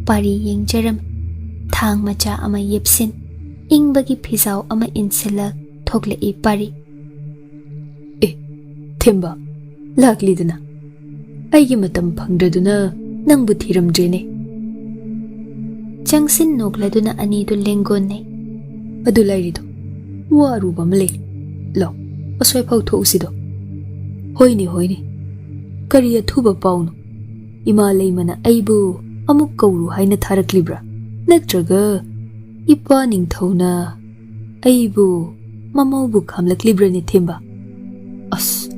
ꯄꯥꯔꯤ ꯌꯦꯡꯖꯔꯝꯃꯤ꯫ ꯊꯥꯡ ꯃꯆꯥ ꯑꯃ ꯌꯦꯞꯁꯤꯟ, ꯏꯪꯕꯒꯤ ꯐꯤꯖꯥꯎ ꯑꯃ ꯏꯟꯁꯤꯜꯂ ꯊꯣꯛꯂꯛꯏ ꯄꯥꯔꯤ꯫ "ꯑꯦ, "ꯊꯦꯝꯕ, ꯂꯥꯛꯂꯤꯗꯅ꯫ ꯑꯩꯒꯤ ꯃꯇꯝ ꯐꯪꯗ꯭ꯔꯗꯨꯅ ꯅꯪꯕꯨ ꯊꯤꯔꯝꯗ꯭ꯔꯦꯅꯦ꯫" ꯆꯪꯁꯤꯟ ꯅꯣꯛꯂꯗꯨꯅ ꯑꯅꯤꯗꯨ ꯂꯦꯡꯒꯣꯟꯅꯩ꯫ "ꯑꯗꯨ ꯂꯥꯏꯔꯤꯗꯣ, ꯋꯥ ꯑꯔꯨꯕ ꯑꯃ ꯂꯩ꯫ ꯂꯥꯎ, ꯑꯁ꯭ꯋꯥꯏꯐꯥꯎ ꯊꯣꯛꯎꯁꯤꯗꯣ꯫" "ꯍꯣꯏꯅꯦ, ꯍꯣꯏꯅꯦ꯫ ꯀꯔꯤ ꯑꯊꯨꯕ ꯄꯥꯎꯅꯣ? ꯏꯃꯥ ꯂꯩꯃꯅ ꯑꯩꯕꯨ ꯑꯃꯨꯛ ꯀꯧꯔꯨ ꯍꯥꯏꯅ ꯊꯥꯔꯛꯂꯤꯕ꯭ꯔꯥ? ꯅꯠꯇ꯭ꯔꯒ ꯏꯄꯥ ꯅꯤꯡꯊꯧꯅ ꯑꯩꯕꯨ ꯃꯃꯧꯕꯨ ꯈꯥꯝꯂꯛꯂꯤꯕ꯭ꯔꯅꯦ, ꯊꯦꯝꯕ?" "ꯑꯁ,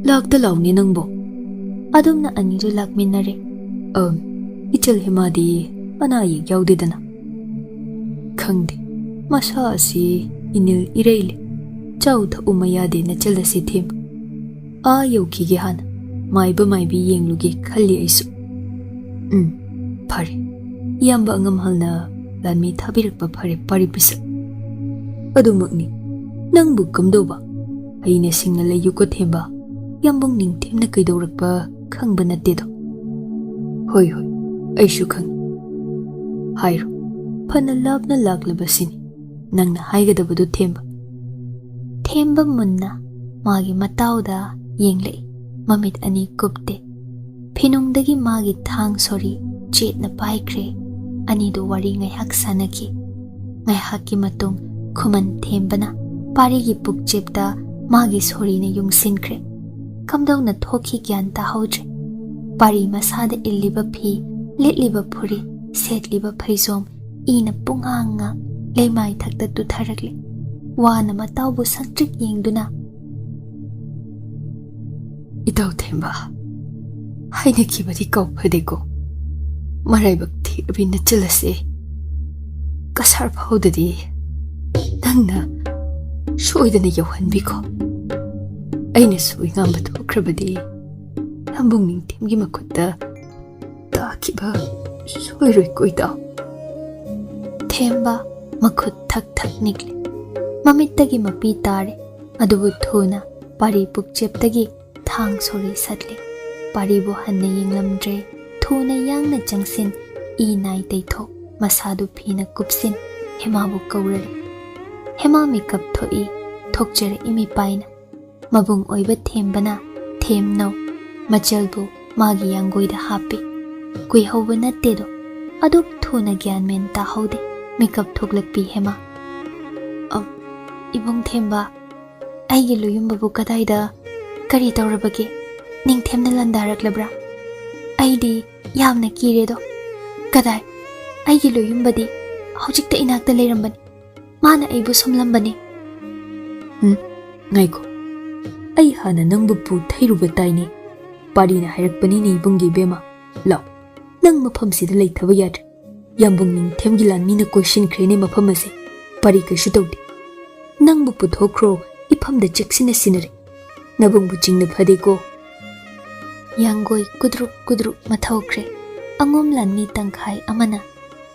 ꯂꯥꯛꯇ ꯂꯥꯎꯅꯦ ꯅꯪꯕꯣ꯫" ꯑꯗꯨꯝꯅ ꯑꯅꯤꯗꯨ ꯂꯥꯛꯃꯤꯟꯅꯔꯦ꯫ "ꯑꯝ, ꯏꯆꯜ ꯍꯦꯃꯥꯗꯤ ꯑꯅꯥ ꯑꯌꯦꯛ ꯌꯥꯎꯗꯦꯗꯅ?" "ꯈꯪꯗꯦ, ꯃꯁꯥ ꯑꯁꯤ ꯏꯅꯤꯜ ꯏꯔꯩꯂꯦ꯫ ꯆꯥꯎ ꯊꯛꯎ ꯃꯌꯥꯗꯦ ꯅꯆꯜ ꯑꯁꯤ, ꯊꯦꯝꯕ꯫ ꯑꯥ ꯌꯧꯈꯤꯒꯦ ꯍꯥꯟꯅ, ꯃꯥꯏꯕ ꯃꯥꯏꯕꯤ ꯌꯦꯡꯂꯨꯒꯦ ꯈꯜꯂꯤ ꯑꯩꯁꯨ꯫" "ꯎꯝ, ꯐꯔꯦ꯫ ꯏꯌꯥꯝꯕ ꯑꯉꯝꯍꯜꯅ ꯂꯥꯟꯃꯤ ꯊꯥꯕꯤꯔꯛꯄ ꯐꯔꯦ, ꯄꯥꯔꯤ ꯄꯤꯁꯛ꯫" "ꯑꯗꯨꯃꯛꯅꯤ꯫ ꯅꯪꯕꯨ ꯀꯝꯗꯧꯕ? ꯍꯩꯅ ꯁꯤꯡꯅ ꯂꯩꯌꯨꯀꯣ, ꯊꯦꯝꯕ꯫ ꯌꯥꯝꯕꯨꯡ ꯅꯤꯡꯊꯦꯝꯅ ꯀꯩꯗꯧꯔꯛꯄ ꯈꯪꯕ ꯅꯠꯇꯦꯗꯣ꯫" "ꯍꯣꯏ, ꯍꯣꯏ, ꯑꯩꯁꯨ ꯈꯪꯏ꯫ ꯍꯥꯏꯔꯣ, ꯐꯅ ꯂꯥꯞꯅ ꯂꯥꯛꯂꯕꯁꯤꯅꯤ ꯅꯪꯅ ꯍꯥꯏꯒꯗꯕꯗꯨ, ꯊꯦꯝꯕ꯫" ꯊꯦꯝꯕ ꯃꯨꯟꯅ ꯃꯥꯒꯤ ꯃꯇꯥꯎꯗ ꯌꯦꯡꯂꯛꯏ꯫ ꯃꯃꯤꯠ ꯑꯅꯤ ꯀꯨꯞꯇꯦ꯫ ꯐꯤꯅꯨꯡꯗꯒꯤ ꯃꯥꯒꯤ ꯊꯥꯡ ꯁꯣꯔꯤ ꯆꯦꯠꯅ ꯄꯥꯏꯈ꯭ꯔꯦ꯫ ꯑꯅꯤꯗꯨ ꯋꯥꯔꯤ ꯉꯥꯏꯍꯥꯛ ꯁꯥꯟꯅꯈꯤ꯫ ꯉꯥꯏꯍꯥꯛꯀꯤ ꯃꯇꯨꯡ ꯈꯨꯃꯟ ꯊꯦꯝꯕꯅ ꯄꯥꯔꯤꯒꯤ ꯄꯨꯛꯆꯦꯞꯇ ꯃꯥꯒꯤ ꯁꯣꯔꯤꯅ ꯌꯨꯡꯁꯤꯟꯈ꯭ꯔꯦ꯫ ꯀꯝꯗꯧꯅ ꯊꯣꯛꯈꯤ ꯒ꯭ꯌꯥꯟ ꯇꯥꯍꯧꯗ꯭ꯔꯦ꯫ ꯄꯥꯔꯤ ꯃꯁꯥꯗ ꯏꯜꯂꯤꯕ ꯐꯤ, ꯂꯤꯠꯂꯤꯕ ꯐꯨꯔꯤꯠ, ꯁꯦꯠꯂꯤꯕ ꯐꯩꯖꯣꯝ, ꯏꯅ ꯄꯨꯡꯉꯥꯡ ꯉꯥꯡ ꯂꯩꯃꯥꯏ ꯊꯛꯇ ꯇꯨꯊꯔꯛꯂꯦ꯫ ꯋꯥꯅ ꯃꯇꯥꯎꯕꯨ ꯁꯪꯇ꯭ꯔꯤꯛ ꯌꯦꯡꯗꯨꯅ, "ꯏꯇꯥꯎ ꯊꯦꯝꯕ, ꯍꯥꯏꯅꯈꯤꯕꯗꯤ ꯀꯥꯎꯐꯗꯦꯀꯣ꯫ ꯃꯔꯥꯏꯕꯛ ꯊꯤꯔꯕꯤ ꯅꯆꯜ ꯑꯁꯤ ꯀꯁꯥꯔ ꯐꯥꯎꯗꯗꯤ ꯅꯪꯅ ꯁꯣꯏꯗꯅ ꯌꯧꯍꯟꯕꯤꯈꯣ꯫ ꯑꯩꯅ ꯁꯣꯏꯉꯥꯝꯕ ꯊꯣꯛꯈ꯭ꯔꯕꯗꯤ ꯂꯝꯕꯨꯡ ꯅꯤꯡꯊꯦꯝꯒꯤ ꯃꯈꯨꯠꯇ ꯇꯥꯈꯤꯕ ꯁꯣꯏꯔꯣꯏꯀꯣ, ꯏꯇꯥꯎ꯫" ꯊꯦꯝꯕ ꯃꯈꯨꯠ ꯊꯛ ꯊꯛ ꯅꯤꯛꯂꯦ꯫ ꯃꯃꯤꯠꯇꯒꯤ ꯃꯄꯤ ꯇꯥꯔꯦ꯫ ꯑꯗꯨꯕꯨ ꯊꯨꯅ ꯄꯥꯔꯤ ꯄꯨꯛꯆꯦꯞꯇꯒꯤ ꯊꯥꯡ ꯁꯣꯔꯤ ꯁꯠꯂꯦ꯫ ꯄꯥꯔꯤꯕꯨ ꯍꯟꯅ ꯌꯦꯡꯂꯝꯗ꯭ꯔꯦ꯫ ꯊꯨꯅ ꯌꯥꯡꯅ ꯆꯪꯁꯤꯟ, ꯏ ꯅꯥꯏ ꯇꯩꯊꯣꯛ, ꯃꯁꯥꯗꯨ ꯐꯤꯅ ꯀꯨꯞꯁꯤꯟ, ꯍꯦꯃꯥꯕꯨ ꯀꯧꯔꯔꯦ꯫ ꯍꯦꯃꯥ ꯃꯤꯀꯞ ꯊꯣꯛꯏ꯫ ꯊꯣꯛꯆꯔꯛꯏ ꯃꯤꯄꯥꯏꯅ꯫ ꯃꯕꯨꯡ ꯑꯣꯏꯕ ꯊꯦꯝꯕꯅ ꯊꯦꯝꯅꯧ ꯃꯆꯜꯕꯨ ꯃꯥꯒꯤ ꯌꯥꯡꯒꯣꯏꯗ ꯍꯥꯞꯄꯤ꯫ ꯀꯨꯏꯍꯧꯕ ꯅꯠꯇꯦꯗꯣ, ꯑꯗꯨꯛ ꯊꯨꯅ ꯒ꯭ꯌꯥꯟ ꯃꯦꯟ ꯇꯥꯍꯧꯗꯦ ꯃꯤꯀꯞ ꯊꯣꯛꯂꯛꯄꯤ ꯍꯦꯃꯥ꯫ "ꯑꯝ, ꯏꯕꯨꯡ ꯊꯦꯝꯕ, ꯑꯩꯒꯤ ꯂꯣꯌꯨꯝꯕꯕꯨ ꯀꯗꯥꯏꯗ, ꯀꯔꯤ ꯇꯧꯔꯕꯒꯦ? ꯅꯤꯡꯊꯦꯝꯅ ꯂꯥꯟꯗꯥꯔꯛꯂꯕ꯭ꯔꯥ? ꯑꯩꯗꯤ ꯌꯥꯝꯅ ꯀꯤꯔꯦꯗꯣ꯫ ꯀꯗꯥꯏ? ꯑꯩꯒꯤ ꯂꯣꯌꯨꯝꯕꯗꯤ ꯍꯧꯖꯤꯛꯇ ꯏꯅꯥꯛꯇ ꯂꯩꯔꯝꯕꯅꯤ꯫ ꯃꯥꯅ ꯑꯩꯕꯨ ꯁꯨꯝꯂꯝꯕꯅꯤ꯫" "ꯎꯝ, ꯉꯥꯏꯈꯣ, ꯑꯩ ꯍꯥꯟꯅ ꯅꯪꯕꯨ ꯄꯨꯊꯩꯔꯨꯕ ꯇꯥꯏꯅꯦ꯫ ꯄꯥꯔꯤꯅ ꯍꯥꯏꯔꯛꯄꯅꯤꯅꯦ ꯏꯕꯨꯡꯒꯤ ꯏꯕꯦꯝꯃ꯫ ꯂꯥꯎ, ꯅꯪ ꯃꯐꯝꯁꯤꯗ ꯂꯩꯊꯕ ꯌꯥꯗ꯭ꯔꯦ꯫ ꯌꯥꯝꯕꯨꯡ ꯅꯤꯡꯊꯦꯝꯒꯤ ꯂꯥꯟꯃꯤꯅ ꯀꯣꯏꯁꯤꯟꯈ꯭ꯔꯦꯅꯦ ꯃꯐꯝ ꯑꯁꯦ꯫ ꯄꯥꯔꯤ ꯀꯩꯁꯨ ꯇꯧꯗꯦ꯫ ꯅꯪꯕꯨ ꯄꯨꯊꯣꯛꯈ꯭ꯔꯣ, ꯏꯐꯝꯗ ꯆꯦꯛꯁꯤꯟꯅ ꯁꯤꯟꯅꯔꯦ꯫ ꯅꯕꯨꯡꯕꯨ ꯆꯤꯡꯅ ꯐꯗꯦꯀꯣ꯫" ꯌꯥꯡꯒꯣꯏ ꯀꯨꯗ꯭ꯔꯨꯛ ꯀꯨꯗ꯭ꯔꯨꯛ ꯃꯊꯧꯈ꯭ꯔꯦ꯫ ꯑꯉꯣꯝ ꯂꯥꯟꯃꯤ ꯇꯪꯈꯥꯏ ꯑꯃꯅ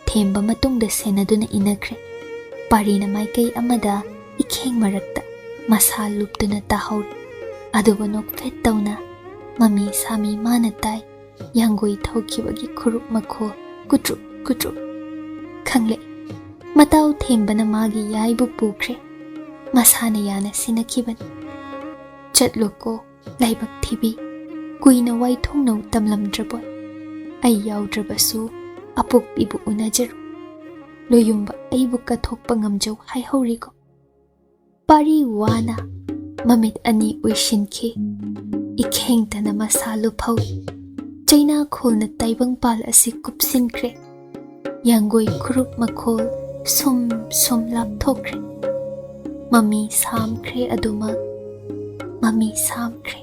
ꯊꯦꯝꯕ ꯃꯇꯨꯡꯗ ꯁꯦꯟꯅꯗꯨꯅ ꯏꯟꯅꯈ꯭ꯔꯦ꯫ ꯄꯥꯔꯤꯅ ꯃꯥꯏꯀꯩ ꯑꯃꯗ ꯏꯈꯦꯡ ꯃꯔꯛꯇ ꯃꯁꯥ ꯂꯨꯞꯇꯨꯅ ꯇꯥꯍꯧꯔꯤ꯫ ꯑꯗꯨꯕꯨ ꯅꯣꯛꯐꯦꯠ ꯇꯧꯅ ꯃꯃꯤ ꯁꯥꯃꯤ ꯃꯥꯅ ꯇꯥꯏ꯫ ꯌꯥꯡꯒꯣꯏ ꯊꯧꯈꯤꯕꯒꯤ ꯈꯨꯔꯨꯛ ꯃꯈꯣꯜ ꯀꯨꯇ꯭ꯔꯨꯛ ꯀꯨꯇ꯭ꯔꯨꯛ ꯈꯪꯂꯛꯏ꯫ ꯃꯇꯥꯎ ꯊꯦꯝꯕꯅ ꯃꯥꯒꯤ ꯌꯥꯏꯕꯨ ꯄꯨꯈ꯭ꯔꯦ꯫ ꯃꯁꯥꯅ ꯌꯥꯅ ꯁꯤꯟꯅꯈꯤꯕꯅꯤ꯫ "ꯆꯠꯂꯣꯀꯣ, ꯂꯥꯏꯕꯛ ꯊꯤꯕꯤ, ꯀꯨꯏꯅ ꯋꯥꯏꯊꯣꯡꯅꯧ ꯇꯝꯂꯝꯗ꯭ꯔꯕꯣꯏ꯫ ꯑꯩ ꯌꯥꯎꯗ꯭ꯔꯕꯁꯨ ꯑꯄꯣꯛꯄꯤꯕꯨ ꯎꯅꯖꯔꯨ꯫ ꯂꯣꯌꯨꯝꯕ ꯑꯩꯕꯨ ꯀꯠꯊꯣꯛꯄ ꯉꯝꯖꯧ ꯍꯥꯏꯍꯧꯔꯤꯀꯣ꯫" ꯄꯥꯔꯤ ꯋꯥꯅ ꯃꯃꯤꯠ ꯑꯅꯤ ꯎꯏꯁꯤꯟꯈꯤ꯫ ꯏꯈꯦꯡꯇꯅ ꯃꯁꯥ ꯂꯨꯞꯍꯧꯏ꯫ ꯆꯩꯅꯥ ꯈꯣꯜꯅ ꯇꯥꯏꯕꯪꯄꯥꯜ ꯑꯁꯤ ꯀꯨꯞꯁꯤꯟꯈ꯭ꯔꯦ꯫ ꯌꯥꯡꯒꯣꯏ ꯈꯨꯔꯨꯛ ꯃꯈꯣꯜ ꯁꯨꯝ ꯁꯨꯝ ꯂꯥꯞꯊꯣꯛꯈ꯭ꯔꯦ꯫ ꯃꯃꯤ ꯁꯥꯝꯈ꯭ꯔꯦ ꯑꯗꯨꯃꯛ, ꯃꯃꯤ ꯁꯥꯝꯈ꯭ꯔꯦ꯫